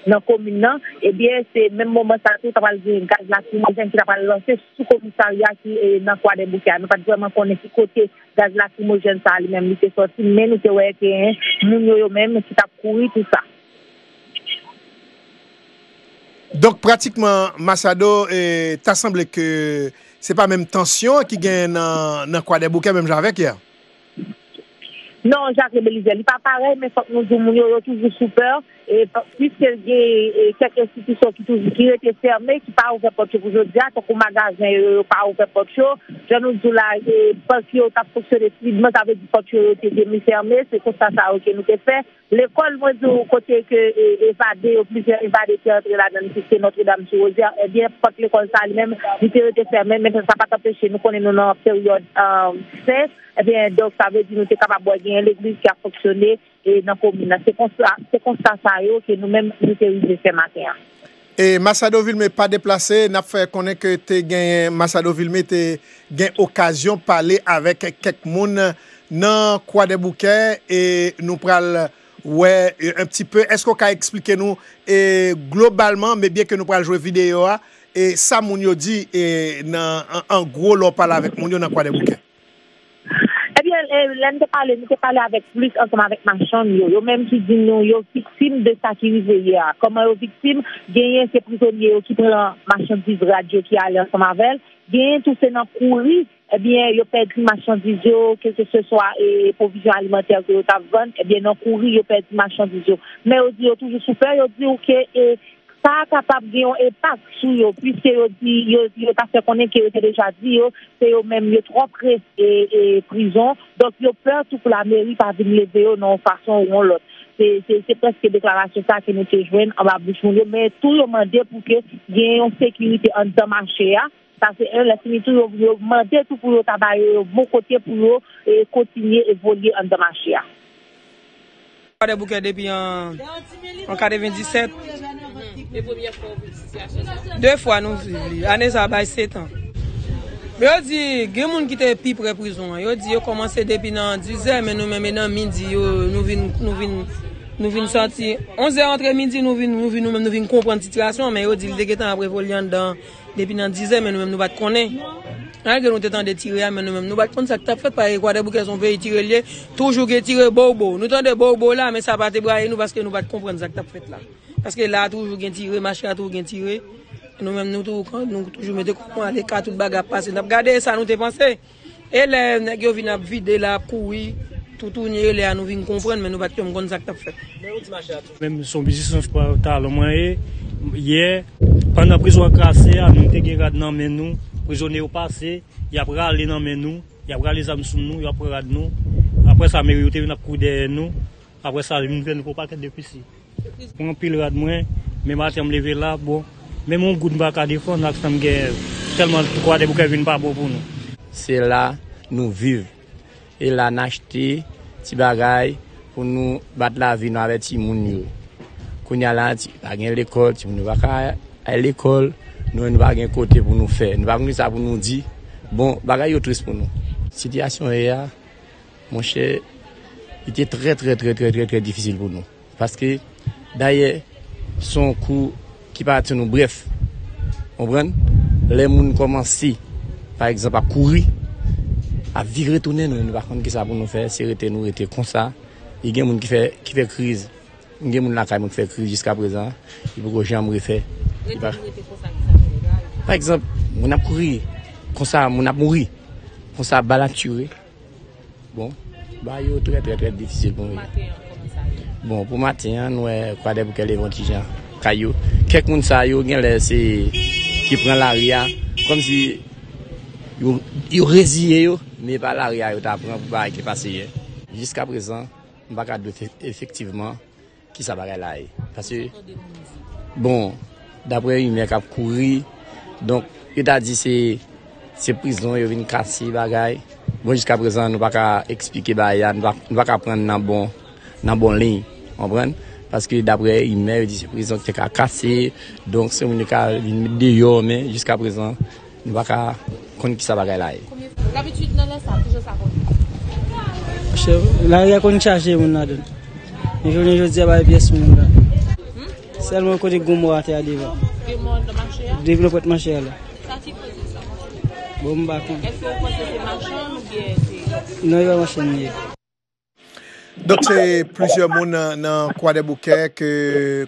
nan komin nan, ebyen se menm moman sa tou ta pral gen gaz lakrimojèn ki ta pral lanse sou komisarya ki nan Kwadèboukè a. Nou pa t vrèman konnen ki kote gaz lakrimojèn sa a li menm li te sòti, men nou te wè gen moun yo yo menm ki t ap kouri tou sa. Donk pratikman Machado, ta sanble ke se pa menm tansyon ki genyen nan Kwadèboukè menm jan avèk yè. Non, Jacques Belizaire, li pa parèy, men fòk nou di w, moun yo, yo toujou sou pè. E, piske gen e, kèk enstitisyon ki toujou ki rete fèmen, ki pa ouvè pòt yo pou jodi a, tankou magazen yo, yo pa ouvè pòt yo. Jan nou di w la, e, bank yo t ap fonksyone timidman, sa vle di pòt yo, yo te demi fèmen. Se konsta sa yo ke nou te fè. Lekòl, mwen di w, kote ke e, evade yo, plizyè evade te antre ladan l, ki se Notre Dame sous Rosière, ebyen, pòt lekòl sa li menm, li te rete fèmen, men sa pa t anpeche nou konnen nou nan peryòd fèt. Ebyen, donk, sa vle di nou te kapab wè genyen legliz ki ap fonksyone e, nan komin nan. Se konsta, se konsta sa yo ke nou menm, nou te rive fè maten an. E Machado Vilmé pa deplase, n ap fè konnen ke te genyen, Machado Vilmé te gen okazyon pale avèk kèk moun nan Kwadèboukè e nou pral wè e, un petit peu. Èske w ka eksplike nou e, globalman, men byen ke nou pral jwe videyo a, e sa moun yo di e, nan, an, an gwo lè w pale avèk moun yo nan Kwadèboukè? Ebyen, lè n te pale, nou te pale avèk plis ansanm avèk machann yo. Yo menm ki di nou yo viktim de sa ki rive yè a. Kòman yo viktim? Genyen se prizonye yo ki pran machandiz rad yo ki ale ansanm avè l. Genyen tou se nan kouri, ebyen, yo pèdi machandiz yo, kèlkeseswa e pwovizyon alimantè ke yo t ap vann, ebyen, nan kouri, yo pèdi machandiz yo. Men yo di yo toujou sou pè, yo di w ke e, Sa a kapab gen yon enpak sou yo, piske yo di, yo, yo ta fè konnen ke yo te deja di yo, se yo menm yo twò pre e, e prizon, donk yo pè tou pou lameri pa vin leve yo nan yon fason ou yon lòt. Se, se, se prèske deklarasyon sa ke nou te jwenn anba bouch moun yo, men tou yo mande pou ke gen yon sekirite anndan mache a. Sa se en, lè fini tou, yo, yo mande tou pou yo ta ba yo, yo bon kote pou yo e, kontinye evolye anndan mache a. Kwadèboukè depi an, an katrevenndisèt. De fwa nou viv li. Ane sa a bay sèt an. Yo di, gen moun ki te pi pre prizon an. Yo di yo kòmanse depi nan dizè, men nou menm e nan midi, yo, nou vin, nou vin, nou vin santi. Onzè antre midi, nou vin, nou vin, nou menm nou vin konprann sitiyasyon an, men yo di li te gentan ap evolye anndan depi nan dizè, men nou menm nou pa t konnen. Malgre nou te tande tire a, men nou menm nou pa t konn sa k t ap fèt, paske Kwadèboukè se yon peyi tire l ye, toujou gen tire bowbow. Nou tande bowbow la, men sa pa te braye nou paske nou pa t konprann sa k t ap fèt la. Paske la toujou gen tire, mache a toujou gen tire. Nou menm nou tou, nou toujou mete kò nou aleka, tout bagay ap pase. N ap gade sa nou te panse. E lè nèg yo vin ap vide la, ap kouri, toutouni, e lè a nou vin konprann, men nou pa t janm konn sa k t ap fèt. Menm se yon biznisman pa talon mwen ye. Yè, pandan prizon an krase a, nou te gen rad nan men nou. Prizonye yo pase, y ap rale nan men nou, y ap rale zam sou nou, y ap pran rad nou. Apre sa, meri yo te vin ap kouri dèyè nou. Apre sa, vin fè nou pran pakèt de pisi. Pran anpil rad mwen, men maten an m leve la, bon, menm yon goud m pa ka defann ak sa m gen, tèlman Kwadèboukè vin pa bon pou nou. Se la nou viv. E la n achte ti bagay pou nou bat lavi nou avèk timoun yo. Kounye a la, ti, pa gen lekòl, timoun yo pa ka al lekòl, nou, nou pa gen kote pou nou fè. Nou pa konn kisa pou nou di. Bon, bagay yo tris pou nou. Sitiyasyon ye a, monchè, li te trè, trè, trè, trè, trè, trè difisil pou nou. Paske, dayè, se yon kou ki parati nou brèf. Konprann? Lè moun kòmanse, pa egzanp, ap kouri, ap vire tounen, nou, nou pa konn kisa pou nou fè, se rete nou rete konsa. E gen moun ki fè, ki fè kriz. Gen moun lakay mwen ki fè kriz jiska prezan, li poko janm refè. Li pa... Pa egzanp, moun ap kouri, konsa moun ap mouri, konsa bal ap tire. Bon, bagay yo trè, trè, trè difisil pou nou ye. Bon, pou maten an, nou wè Kwadèboukè leve yon ti jan kay yo. Kèk moun sa yo, genlè se ki pran lari a, kòmsi yo, yo reziye yo, men pa lari a yo ta pran pou bagay ki pase yè. Jiska prezan, m pa ka di w efe-, efektivman kisa bagay la ye. Paske, bon, daprè rimè k ap kouri, donk, yo ta di se, se prizon yo vin kase bagay. Bon, jiska prezan, nou pa ka eksplike bagay la, nou pa, nou pa ka pran nan bon, nan bon liy, konprann? Paske daprè rimè, yo di se prizon ki te ka kase, donk se moun yo ka vin met deyò, men jiska prezan, nou pa ka konn kisa bagay la ye. Dabitid, nan lè sa, kijan sa konn ye? Monchè, lari a konn chaje moun ladan l. Men jounen jodi a, pa gen pyès moun la. Sèlman kote gwo mò atè a devan. Gen mò nan mache a? Devan pòt mache a la. Sa ki koze sa? Bon, m pa konn. Èske w panse se machann oubyen se... Non, e pa machann li ye. Donk, se plizyè moun nan, nan Kwadèboukè ke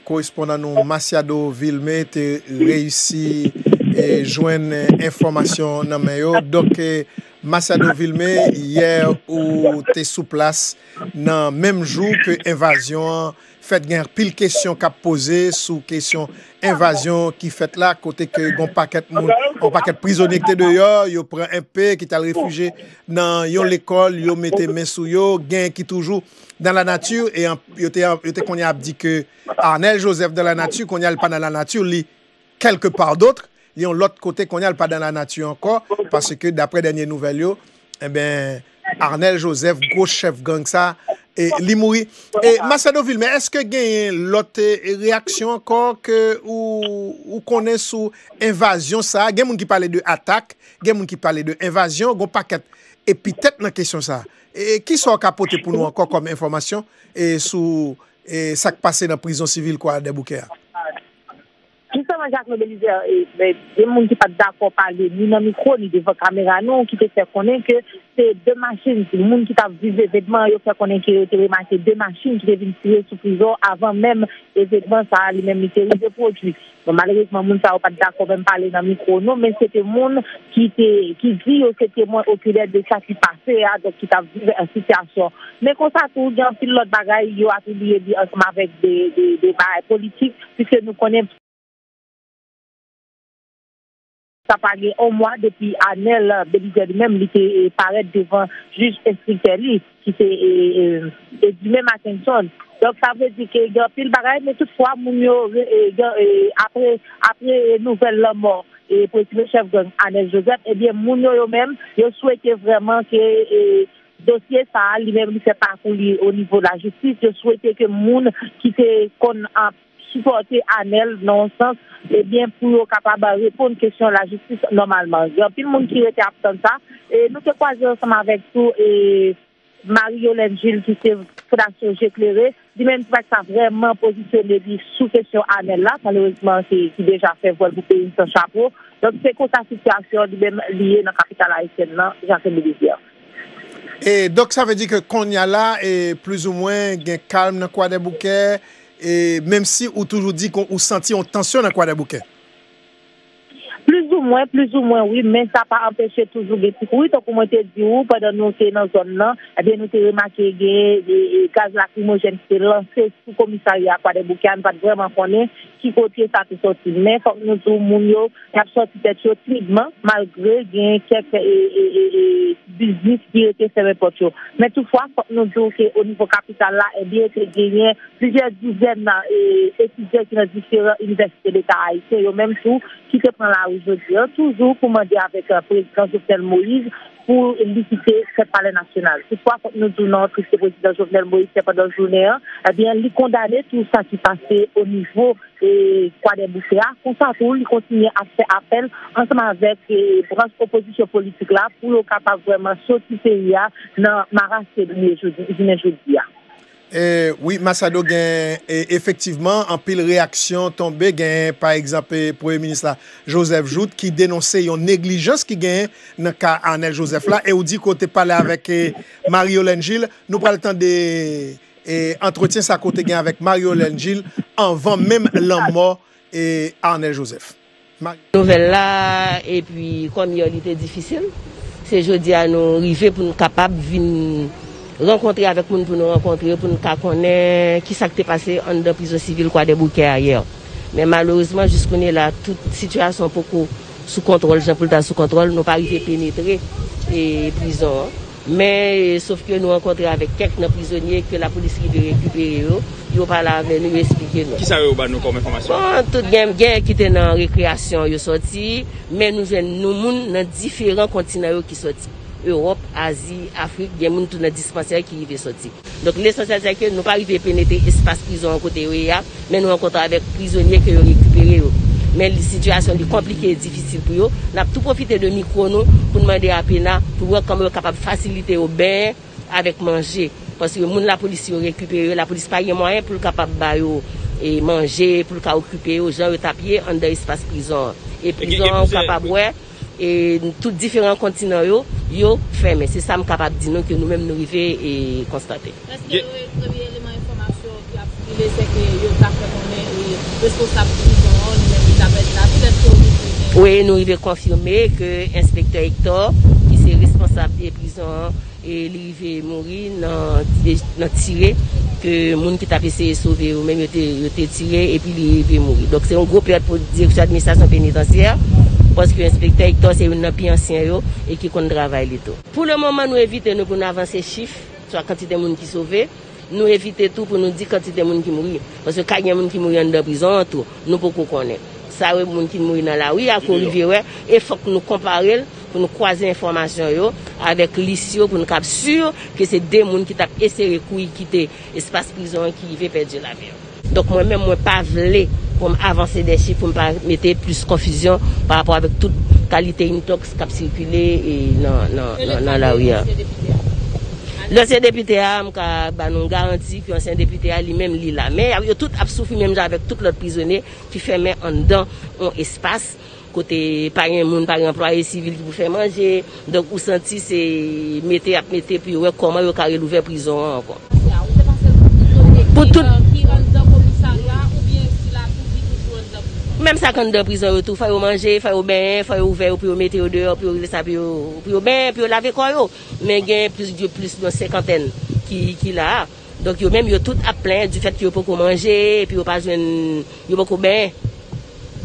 korespondan nou Masiado Vilmé te reyisi, e, jwenn enfòmasyon nan men yo. Donk, e, Masiado Vilmé, yè ou te sou plas nan menm jou ke envazyon an fèt, gen anpil kesyon k ap poze sou kesyon envazyon ki fèt la, kote ke gon pakèt moun, yon pakèt prizonye ki te deyò, yo pran enpe, ki t al refijye nan yon lekòl, yo mete men sou yo, gen ki toujou dans la nature, e an-, yo te, yo te konnen ap di ke Arnel Joseph dans la nature, kounye a l pa dans la nature, li quelque part d'autre, li yon lòt kote kounye a, l pa dans la nature ankò, paske daprè dènye nouvèl yo, enben, Arnel Joseph, gwo chèf gang sa, e li mouri. E Masiado Vilmé, èske genyen lòt, e, reyaksyon ankò ke ou, ou konnen sou envazyon sa? Gen moun ki pale de atak, gen moun ki pale de envazyon, gon pakèt epitèt nan kesyon sa. E kisa w ka pote pou nou ankò kòm enfòmasyon, e sou, e sa k pase nan prizon sivil Kwadèboukè a? Jisteman, Jacquelin Belizaire, e, e, gen moun ki pa t dakò pale ni nan mikwo, ni devan kamera nou, ki te fè konnen ke se de machin, se moun ki t ap viv evenman an, yo fè konnen ke yo te remake de machin ki te vin tire sou prizon avan menm evenman sa a li menm li te rive pwodui. Bon, malerezman, moun sa yo pa t dakò menm pale nan mikwo nou, men se te moun ki te, ki di yo se temwen okilè de sa ki pase a, donk ki t ap viv an sitiyasyon. Men konsa tou, gen anpil lòt bagay yo atribiye li ansanm avèk de, de, de bagay politik, piske nou konnen sa pa gen yon mwa depi Anèl Belizaire li menm li te, e, parèt devan jij enstriktè li, ki se, e, e, Edumé Mackenson. Donk, sa vle di ke gen anpil bagay, men toutfwa, moun yo, e, gen, e, apre, apre nouvèl lanmò, e, prezime chèf gang Anèl Joseph, ebyen, moun yo, yo menm, yo swete vrèman ke, e, dosye sa a, li menm, li fè pakou li o nivo lajistis. Yo swete ke moun ki te konn ap sipòte Anèl nan yon sans, ebyen, pou yo kapab reponn kesyon lajistis nòmalman. Gen anpil moun ki rete ap tann sa. E nou te kwaze ansanm avèk tou, e, Marie Yolène Gilles, ki se Fondasyon Je Klere, li menm, li pa t ka vrèman pozisyone li sou kesyon Anèl la, malerezman, ki, ki deja fè vwèl pou peyi l san chapo. Donk, se konsa sitiyasyon li menm li ye nan kapital ayisyèn nan, Jacqueline Belizaire. E donk, sa vle di ke kounye a la, e plizoumwen gen kalm nan Kwadèboukè, e menm si ou toujou di ke ou santi yon tansyon nan Kwadèboukè. Plizoumwen, plizoumwen, wi, men sa pa anpeche toujou gen ti kouri. Tankou mwen te di w, pandan nou te nan zòn nan, ebyen, nou te remake gen, e, e, gaz lakrimojèn ki te lanse sou komisarya Kwadèboukè a, nou pa t vrèman konnen ki kote sa te sòti. Men fòk nou di w, moun yo, y ap sòti tèt yo timidman, malgre gen kèk, e, e, e, e, biznis ki rete fèmen pòt yo. Men toutfwa, fòk nou di w ke o nivo kapital la, ebyen, te genyen plizyè dizèn, e, etidyan ki nan diferan inivèsite leta ayisyen, yo menm tou, ki te pran lari jodi a, toujou pou mande avèk, e, prezidan Jovenel Moïse pou li kite tèt Palè Nasyonal. Toutfwa, fòk nou di w nan triste prezidan Jovenel Moïse fè pandan jounen an, ebyen, li kondane tou sa ki pase o nivo, e, Kwadèboukè a. Konsa tou, li kontinye ap fè apèl ansanm avèk, e, branch opozisyon politik la pou yo kapab vrèman soti peyi a nan maras ke li ye jodi, jounen jodi a. E, wi, Masado, gen, e, efektivman anpil reyaksyon tonbe. Gen, pa egzanp, e, premye minis la, Joseph Jouthe, ki denonse yon neglijans ki genyen nan ka Arnel Joseph la. E ou di ke w te pale avèk, e, Marie Yolène Gilles. Nou pral tande, e, antretyen sa ke w te gen avèk Marie Yolène Gilles anvan menm lanmò, e, Arnel Joseph. Marie. Nouvèl la, epi kòm yè li te difisil, se jodi a nou rive pou n kapab vin rankontre avèk moun pou nou rankontre yo, pou n ka konnen kisa k te pase anndan prizon sivil Kwadèboukè a yè. Men malerezman, jis kounye la, tout sitiyasyon poko sou kontwòl, jan pou l ta sou kontwòl, nou pa rive penetre, e, prizon an. Men, e, sof ke nou rankontre avèk kèk nan prizonye ke lapolis rive rekipere yo, yo pale avè nou, yo esplike nou. Kisa yo ba nou kòm enfòmasyon? Bon, tout gen, gen ki te nan rekreyasyon, yo sòti, men nou jwenn nou moun nan diferan kontinan yo ki sòti. Ewòp, Azi, Afrik, gen moun tou nan dispansè ki rive sòti. Donk, lesansyèl se ke nou pa rive penetre espas prizon an kote yo ye a, men nou rankontre avèk prizonye ke yo rekipere yo. Men li, sitiyasyon li konplike e difisil pou yo. N ap tou pwofite de mikwo nou pou n mande a PENA pou wè kòman yo kapab fasilite yo benyen avèk manje. Paske moun lapolis yo rekipere yo, lapolis pa gen mwayen pou l kapab ba yo, e, manje, pou l ka okipe yo, jan yo t ap ye anndan espas prizon an. E prizon an, ou kapab wè, e tout diferan kontinan yo, yo fèmen. Se sa m kapab di nou ke nou menm nou rive, e, konstate. Èske premye eleman enfòmasyon ki ap sikile se ke yo ta fè konnen, e, responsab prizon an li menm li ta pèdi lavi l? Èske w rive gen? Wi, nou rive konfime ke enspektè Hector, ki se responsab, e, prizon an, e li rive mouri nan, nan tire ke moun ki t ap eseye sove yo menm yo te, yo te tire epi li rive mouri. Donk, se yon gwo pèt pou direksyon administrasyon penitansyè, paske enspektè Hector se youn nan pi ansyen yo e ki konn travay li tou. Pou le moman, nou evite nou pou n avanse chif swa kantite moun ki sove, nou evite tou pou nou di kantite moun ki mouri. Paske ka gen moun ki mouri anndan prizon an tou, nou poko konnen. Sa yo moun ki mouri nan lari a ke w rive wè, e fòk nou konpare l pou nou kwaze enfòmasyon yo avèk lis yo pou nou kab si ke se de moun ki t ap eseye kouri kite espas prizon an ki rive pèdi lavi yo. Donk, mwen menm, mwen pa vle pou m avanse de chif pou m pa mete plis konfizyon pa rapò avèk tout kalite intox k ap sikile, e, nan, nan, nan, nan lari a. Lansyen depite a, m ka ba nou garanti ke ansyen depite a, li menm, li la. Men y ap, yo tout ap soufri menm jan avèk tout lòt prizonye ki fèmen anndan yon espas kote pa gen moun, pa gen anplwaye sivil ki pou fè manje. Donk, ou santi se mete y ap mete pou yo wè kòman yo ka relouvè prizon an ankò. Pou tout. Menm sa k anndan prizon yo tou, fò yo manje, fò yo benyen, fò yo ouvè yo pou yo mete yo deyò, pou yo rive sa, pou yo, pou yo benyen, pou yo lave kò yo. Men gen plis, gen plis yon senkantèn ki, ki la a. Donk, yo menm, yo tout ap plenyen difèt ke yo poko manje, epi yo pa jwenn, yo poko benyen.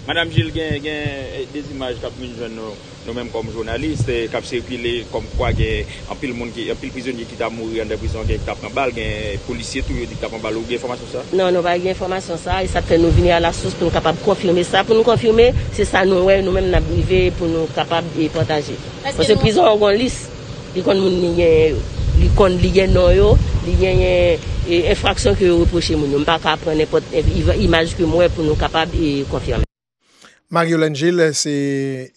Madanm Gilles, gen, gen eh, de zimaj k ap vin jwenn nou, nou menm kòm jounalis, eh, k ap sikile kòmkwa gen anpil moun, ki, anpil prizonye ki t ap mouri anndan prizon, gen ki t ap pran bal, gen polisye tou yo di ki t ap pran bal. Ou gen enfòmasyon sa? Non, nou pa gen enfòmasyon sa, e sa k fè nou vini alasous pou nou kapab konfime sa. Pou nou konfime, se sa nou wè, nou menm n ap rive pou nou kapab eh, pataje. Paske prizon an gon lis, li konn moun li genyen yo. Li konn, li gen non yo, li genyen eh, enfraksyon ke yo repwoche moun yo. M pa ka pran nenpòt eh, imaj ke m wè pou nou kapab eh, konfime. Marie-Yolène Gilles se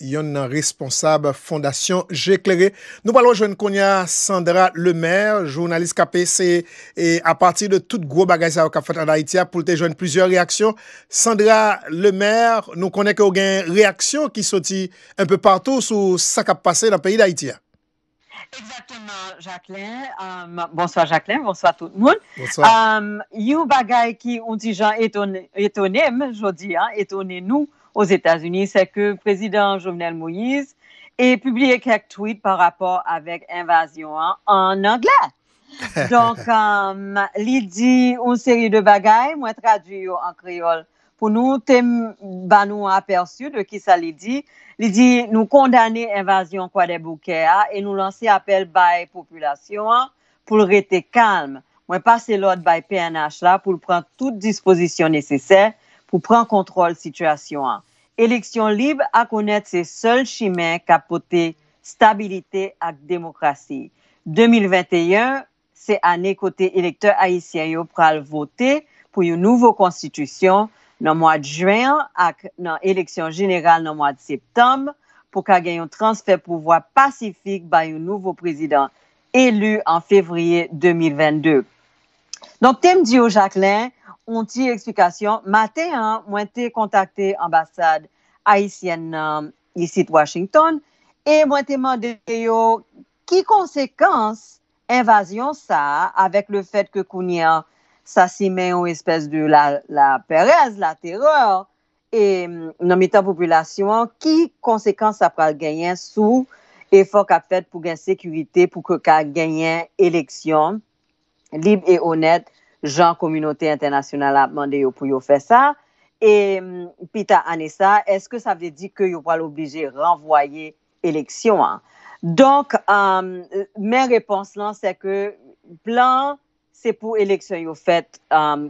yonn nan responsab Fondasyon Je Klere. Nou pral rejwenn kounye a Sandra Lemaire, jounalis K P C, e apati de tout gwo bagay sa yo k ap fèt ann Ayiti a, pou l te jwenn plizyè reyaksyon. Sandra Lemaire, nou konnen ke w gen reyaksyon ki soti enpe patou sou sa k ap pase nan peyi Dayiti a. Egzakteman, Jacquelin. Um, bonswa, Jacquelin. Bonswa, tout moun. Bonswa. Um, yon bagay ki, yon ti jan etone, etone m jodi a, etone nou Ozetazini, se ke Prezidan Jovenel Moïse e pibliye kèk tweet pa rapò avèk envazyon an, an anglè. Donk, um, li di yon seri de bagay, mwen tradui yo an kreyòl pou nou te ba nou apèsi de kisa li di. Li di, nou kondane envazyon Kwadèboukè a e nou lanse apèl bay popilasyon an pou l rete kalm. Mwen pase lòd bay P N H la pou l pran tout dispozisyon nesesè pou pran kontwòl sitiyasyon an. Eleksyon lib ak onèt se sèl chimen k ap pote stabilite ak demokrasi. De mil venteyen, se ane kote elektè ayisyen yo pral vote pou yon nouvo konstitisyon nan mwa jen an ak nan eleksyon jeneral nan mwa septanm, pou ka gen yon transfè pouvwa pasifik bay yon nouvo prezidan eli an fevriye de mil vennde. Donk, te m di w, Jacquelin, yon ti eksplikasyon. Maten an, mwen te kontakte anbasad ayisyèn nan isit Washington e mwen te mande yo ki konsekans envazyon sa a, avèk le fèt ke kounye a sa simen yon espès de la, la pèrèz, la terè, e nan mitan popilasyon an, ki konsekans sa pral genyen sou efò k ap fèt pou gen sekirite, pou ke ka genyen eleksyon lib e onèt, jan kominote entènasyonal la ap mande yo pou yo fè sa. E pita ane sa, èske sa vle di ke yo pral oblije ranvwaye eleksyon an? Donk, men repons lan, se ke plan se pou eleksyon yo fèt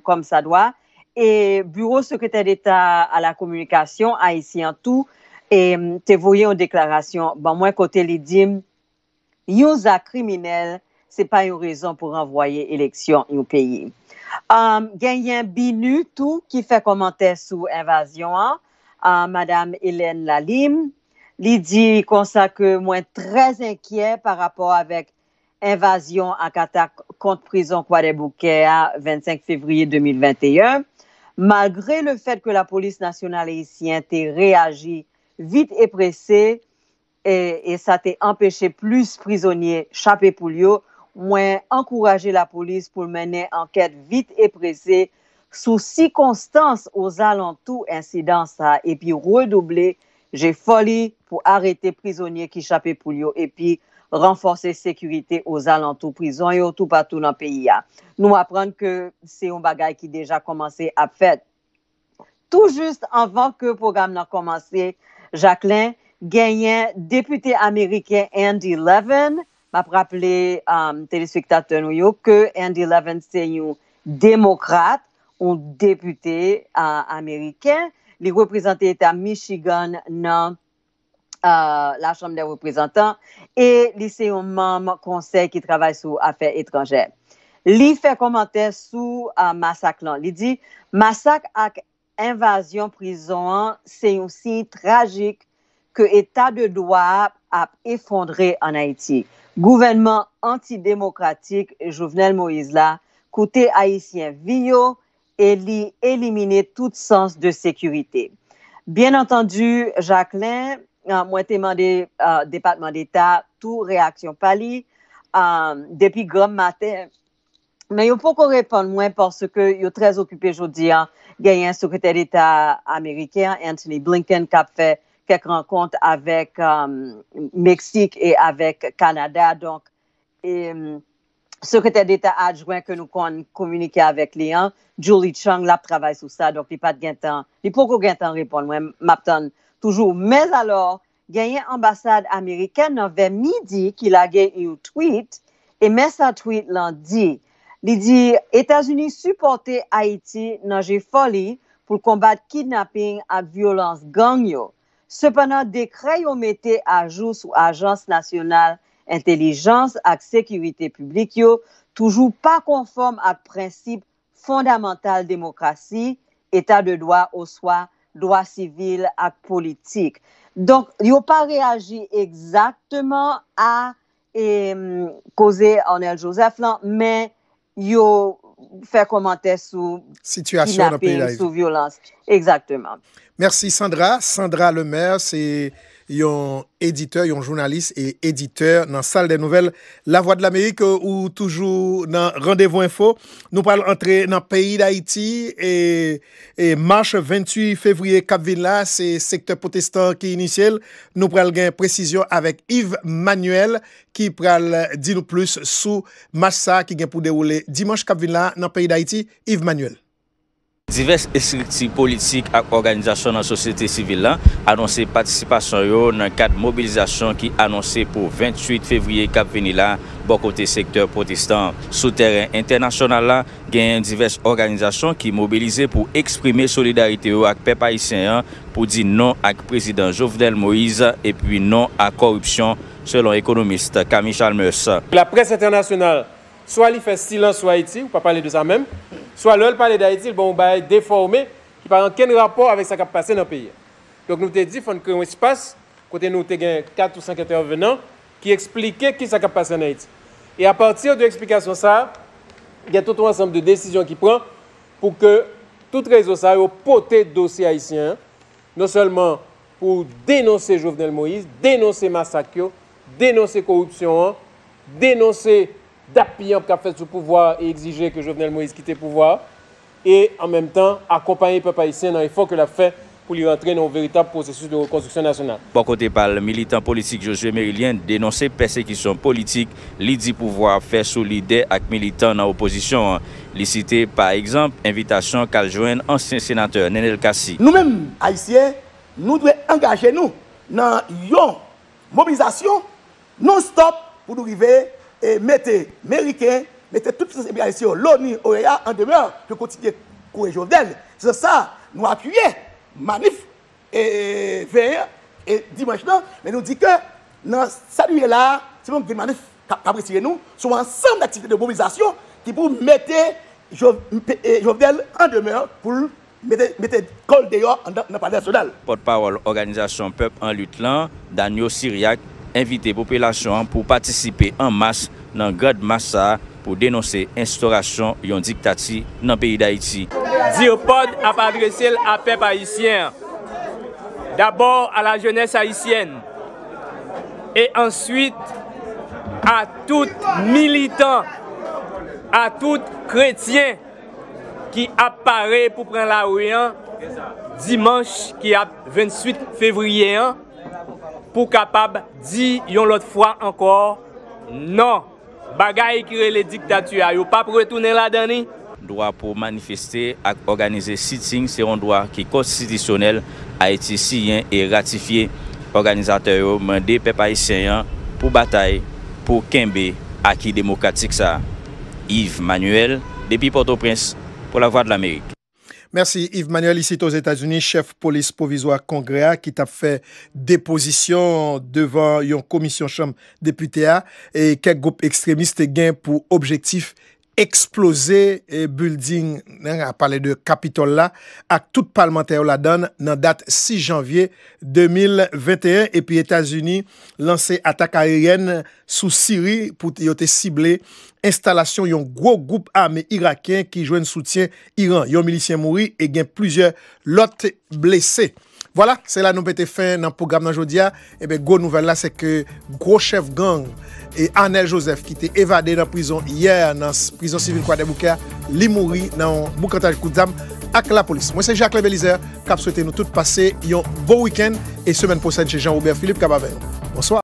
kòmsadwa. E biwo sekretè deta a la kominikasyon ayisyen an tou te voye yon deklarasyon ban mwen kote li di m, yon zak kriminèl se pa yon rezon pou ranvwaye eleksyon yon peyi. Genyen BINUH tou ki fè kòmantè sou envazyon an, madanm Hélène Lalime. Li di konsa ke mwen trè enkyè pa rapò avèk envazyon ak atak kont prizon Kwadèboukè a vennsenk fevriye de mil venteyen, malgre le fèt ke Lapolis Nasyonal Ayisyen te reyaji vit e prese, e, e sa te anpeche plis prizonye chape poul yo, mwen ankouraje lapolis pou l mennen ankèt vit e prese sou sikonstans ozalantou ensidan sa epi redouble jefò li pou arete prizonye ki chape poul yo epi ranfòse sekirite ozalantou prizon yo toupatou nan peyi a. Nou aprann ke se yon bagay ki deja kòmanse ap fèt. Tou jis anvan ke pwogram nan kòmanse, Jacquelin, genyen depite ameriken Andy Levin. M ap raple um, telespektatè nou yo ke Andy Levin se yon demokrat, yon depite uh, ameriken. Li reprezante eta Michigan nan uh, la Chanm dè Reprezantan e li se yon manm konsèy ki travay sou afè etranjè. Li fè kòmantè sou uh, masak lan. Li di, masak ak envazyon prizon an se yon siy trajik ke eta de dwa a ap efondre ann Ayiti. Gouvènman antidemokratik Jovenel Moïse la koute Ayisyen vi yo e li elimine tout sans de sekirite. Byen antandi, Jacquelin, mwen te mande Depatman Deta tou reyaksyon pa li depi granm maten, men yo poko reponn mwen paske yo trè okipe jodi a. Genyen Sekretè Deta ameriken an, Antony Blinken, k ap fè kèk rankont avèk Meksik e avèk Kanada. Donk, e, sekretè deta adjwen ke nou konn kominike avèk li an, Julie Chung, l ap travay sou sa, donk li pa t gentan, li poko gentan reponn mwen, m ap tann toujou. Men alò, genyen anbasad amerikèn nan vè midi ki lage yon tweet, e men sa tweet lan di, li di, Etazini sipòte Ayiti nan jefò li pou l konbat kidnaping ak vyolans gang yo. Sepandan, dekrè yo mete ajou sou Ajans Nasyonal Entèlijans ak Sekirite Piblik yo toujou pa konfòm ak prensip fondamantal demokrasi, eta de dwa oswa dwa sivil ak politik. Donk, yo pa reyaji egzakteman a, e, koze Arnel Joseph lan, men yo fè kòmantè sou sitiyasyon nan peyi kidnaping, Dayiti, sou vyolans. Egzakteman. Mèsi, Sandra. Sandra Lemaire, se yon editè, yon jounalis e editè nan Sal dè Nouvèl Lavwadlamerik. Ou toujou nan Randevou Enfo. Nou pral antre nan peyi Dayiti e, e mach venntuit fevriye k ap vin la, se sektè pwotestan ki inisye l. Nou pral gen presizyon avèk Yves Manuel ki pral di nou plis sou mach sa a ki gen pou dewoule dimanch k ap vin la nan peyi Dayiti. Yves Manuel. Divès estrikti politik ak òganizasyon nan sosyete sivil la anonse patisipasyon yo nan kad mobilizasyon ki anonse pou venntuit fevriye k ap vini la bò kote sektè pwotestan. Sou tèren entènasyonal la, genyen divès òganizasyon ki mobilize pou eksprime solidarite yo ak pèp ayisyen an pou di non ak prezidan Jovenel Moïse epi non ak kòripsyon, selon ekonomis Camille Chalmers. Laprès entènasyonal, swa li fè silans sou Ayiti, ou pa pale de sa menm, swa lè l pale d Ayiti, l ban yon bagay defòme ki pa gen okenn rapò avèk sa k ap pase nan peyi a. Donk, nou te di, fò n kreye yon espas kote nou te gen kat ou senk entèvenan ki eksplike ki sa k ap pase ann Ayiti. E apati de eksplikasyon sa a, gen tout yon ansanm de desizyon ki pran pou ke tout rezo sa yo pote dosye ayisyen an, non sèlman pou denonse Jovenel Moïse, denonse masak yo, denonse koripsyon an, denonse dappiyanp k ap fèt sou pouvwa a e egzije ke Jovenel Moïse kite pouvwa a, e an menm tan akonpaye pèp ayisyen nan efò ke l ap fè pou li rantre nan yon veritab pwosesis de rekonstriksyon nasyonal. Bò kote pa l, militan politik Josué Mérilien denonse pèsekisyon politik li di pouvwa a ap fè sou lidè ak militan nan opozisyon an. Li site, pa egzanp, envitasyon k al jwenn ansyen senatè Nenel Cassy. Nou menm, Ayisyen, nou dwe angaje nou nan yon mobilizasyon non-stop pou nou rive e mete Meriken, mete tout pisans enpeyalis yo, loni, OEA, an demè pou yo kontinye kouri Jovenel. Se sa, nou apiye manif e, e, venyen e dimanch lan, men nou di ke nan sa nou ye la a, se pa yon grenn manif k ap, k ap retire nou, se yon ansanm daktivite de mobilizasyon ki pou mete Jo-, e, Jovenel an demè pou l mete, mete kò l deyò anndan, nan Palè Nasyonal. Pòtpawòl òganizasyon Pèp an Lit lan, Danio Cyriaque, envite popilasyon an pou patisipe an mas nan grand mach sa a pou denonse enstorasyon yon diktati nan peyi Dayiti. DIRPOD ap adrese l a pèp ayisyen an. D'abord à la jeunesse haïtienne et ensuite à tout militant, à tout chrétien ki ap pare pou pran lari an dimanch ki ap venntuit fevriye an pou kapab di yon lòt fwa ankò non. Bagay ki rele diktati a, yo p ap retounen ladan li. Dwa pou manifeste ak òganize sitting se yon dwa ki konstitisyonèl Ayiti siyen e ratifye. Òganizatè yo mande pèp ayisyen an pou batay pou kenbe aki demokratik sa a. Yves Manuel, depi Pòtoprens, pou Lavwadlamerik. Mèsi, Yves Manuel. Isit Ozetazini, chèf polis pwovizwa Kongrè a ki t ap fè depozisyon devan yon komisyon Chanm Depite a, e kèk gwoup ekstremis te gen pou objektif eksploze, e, bilding, n a pale de Kapitòl la, ak tout palmantè yo ladan l, nan dat sis janvye de mil venteyen, epi Etazini lanse atak ayeryèn sou Siri pou yo te sible enstalasyon yon gwo gwoup ame irakyen ki jwenn soutyen Iran. Yon milisyen mouri e gen plizyè lòt blese. Vwala, se la nou mete fen nan pwogram nan jodi a. Ebyen, gwo nouvèl la, se ke gwo chèf gang e Arnel Joseph, ki te evade nan prizon yè nan s-, prizon sivil Kwadèboukè a, li mouri nan yon boukantaj kout zam ak lapolis. Mwen se Jacques Belizaire k ap swete nou tout pase yon bon wikenn e semèn pwochèn se Jean Robert Philippe k ap avè nou. Bonswa.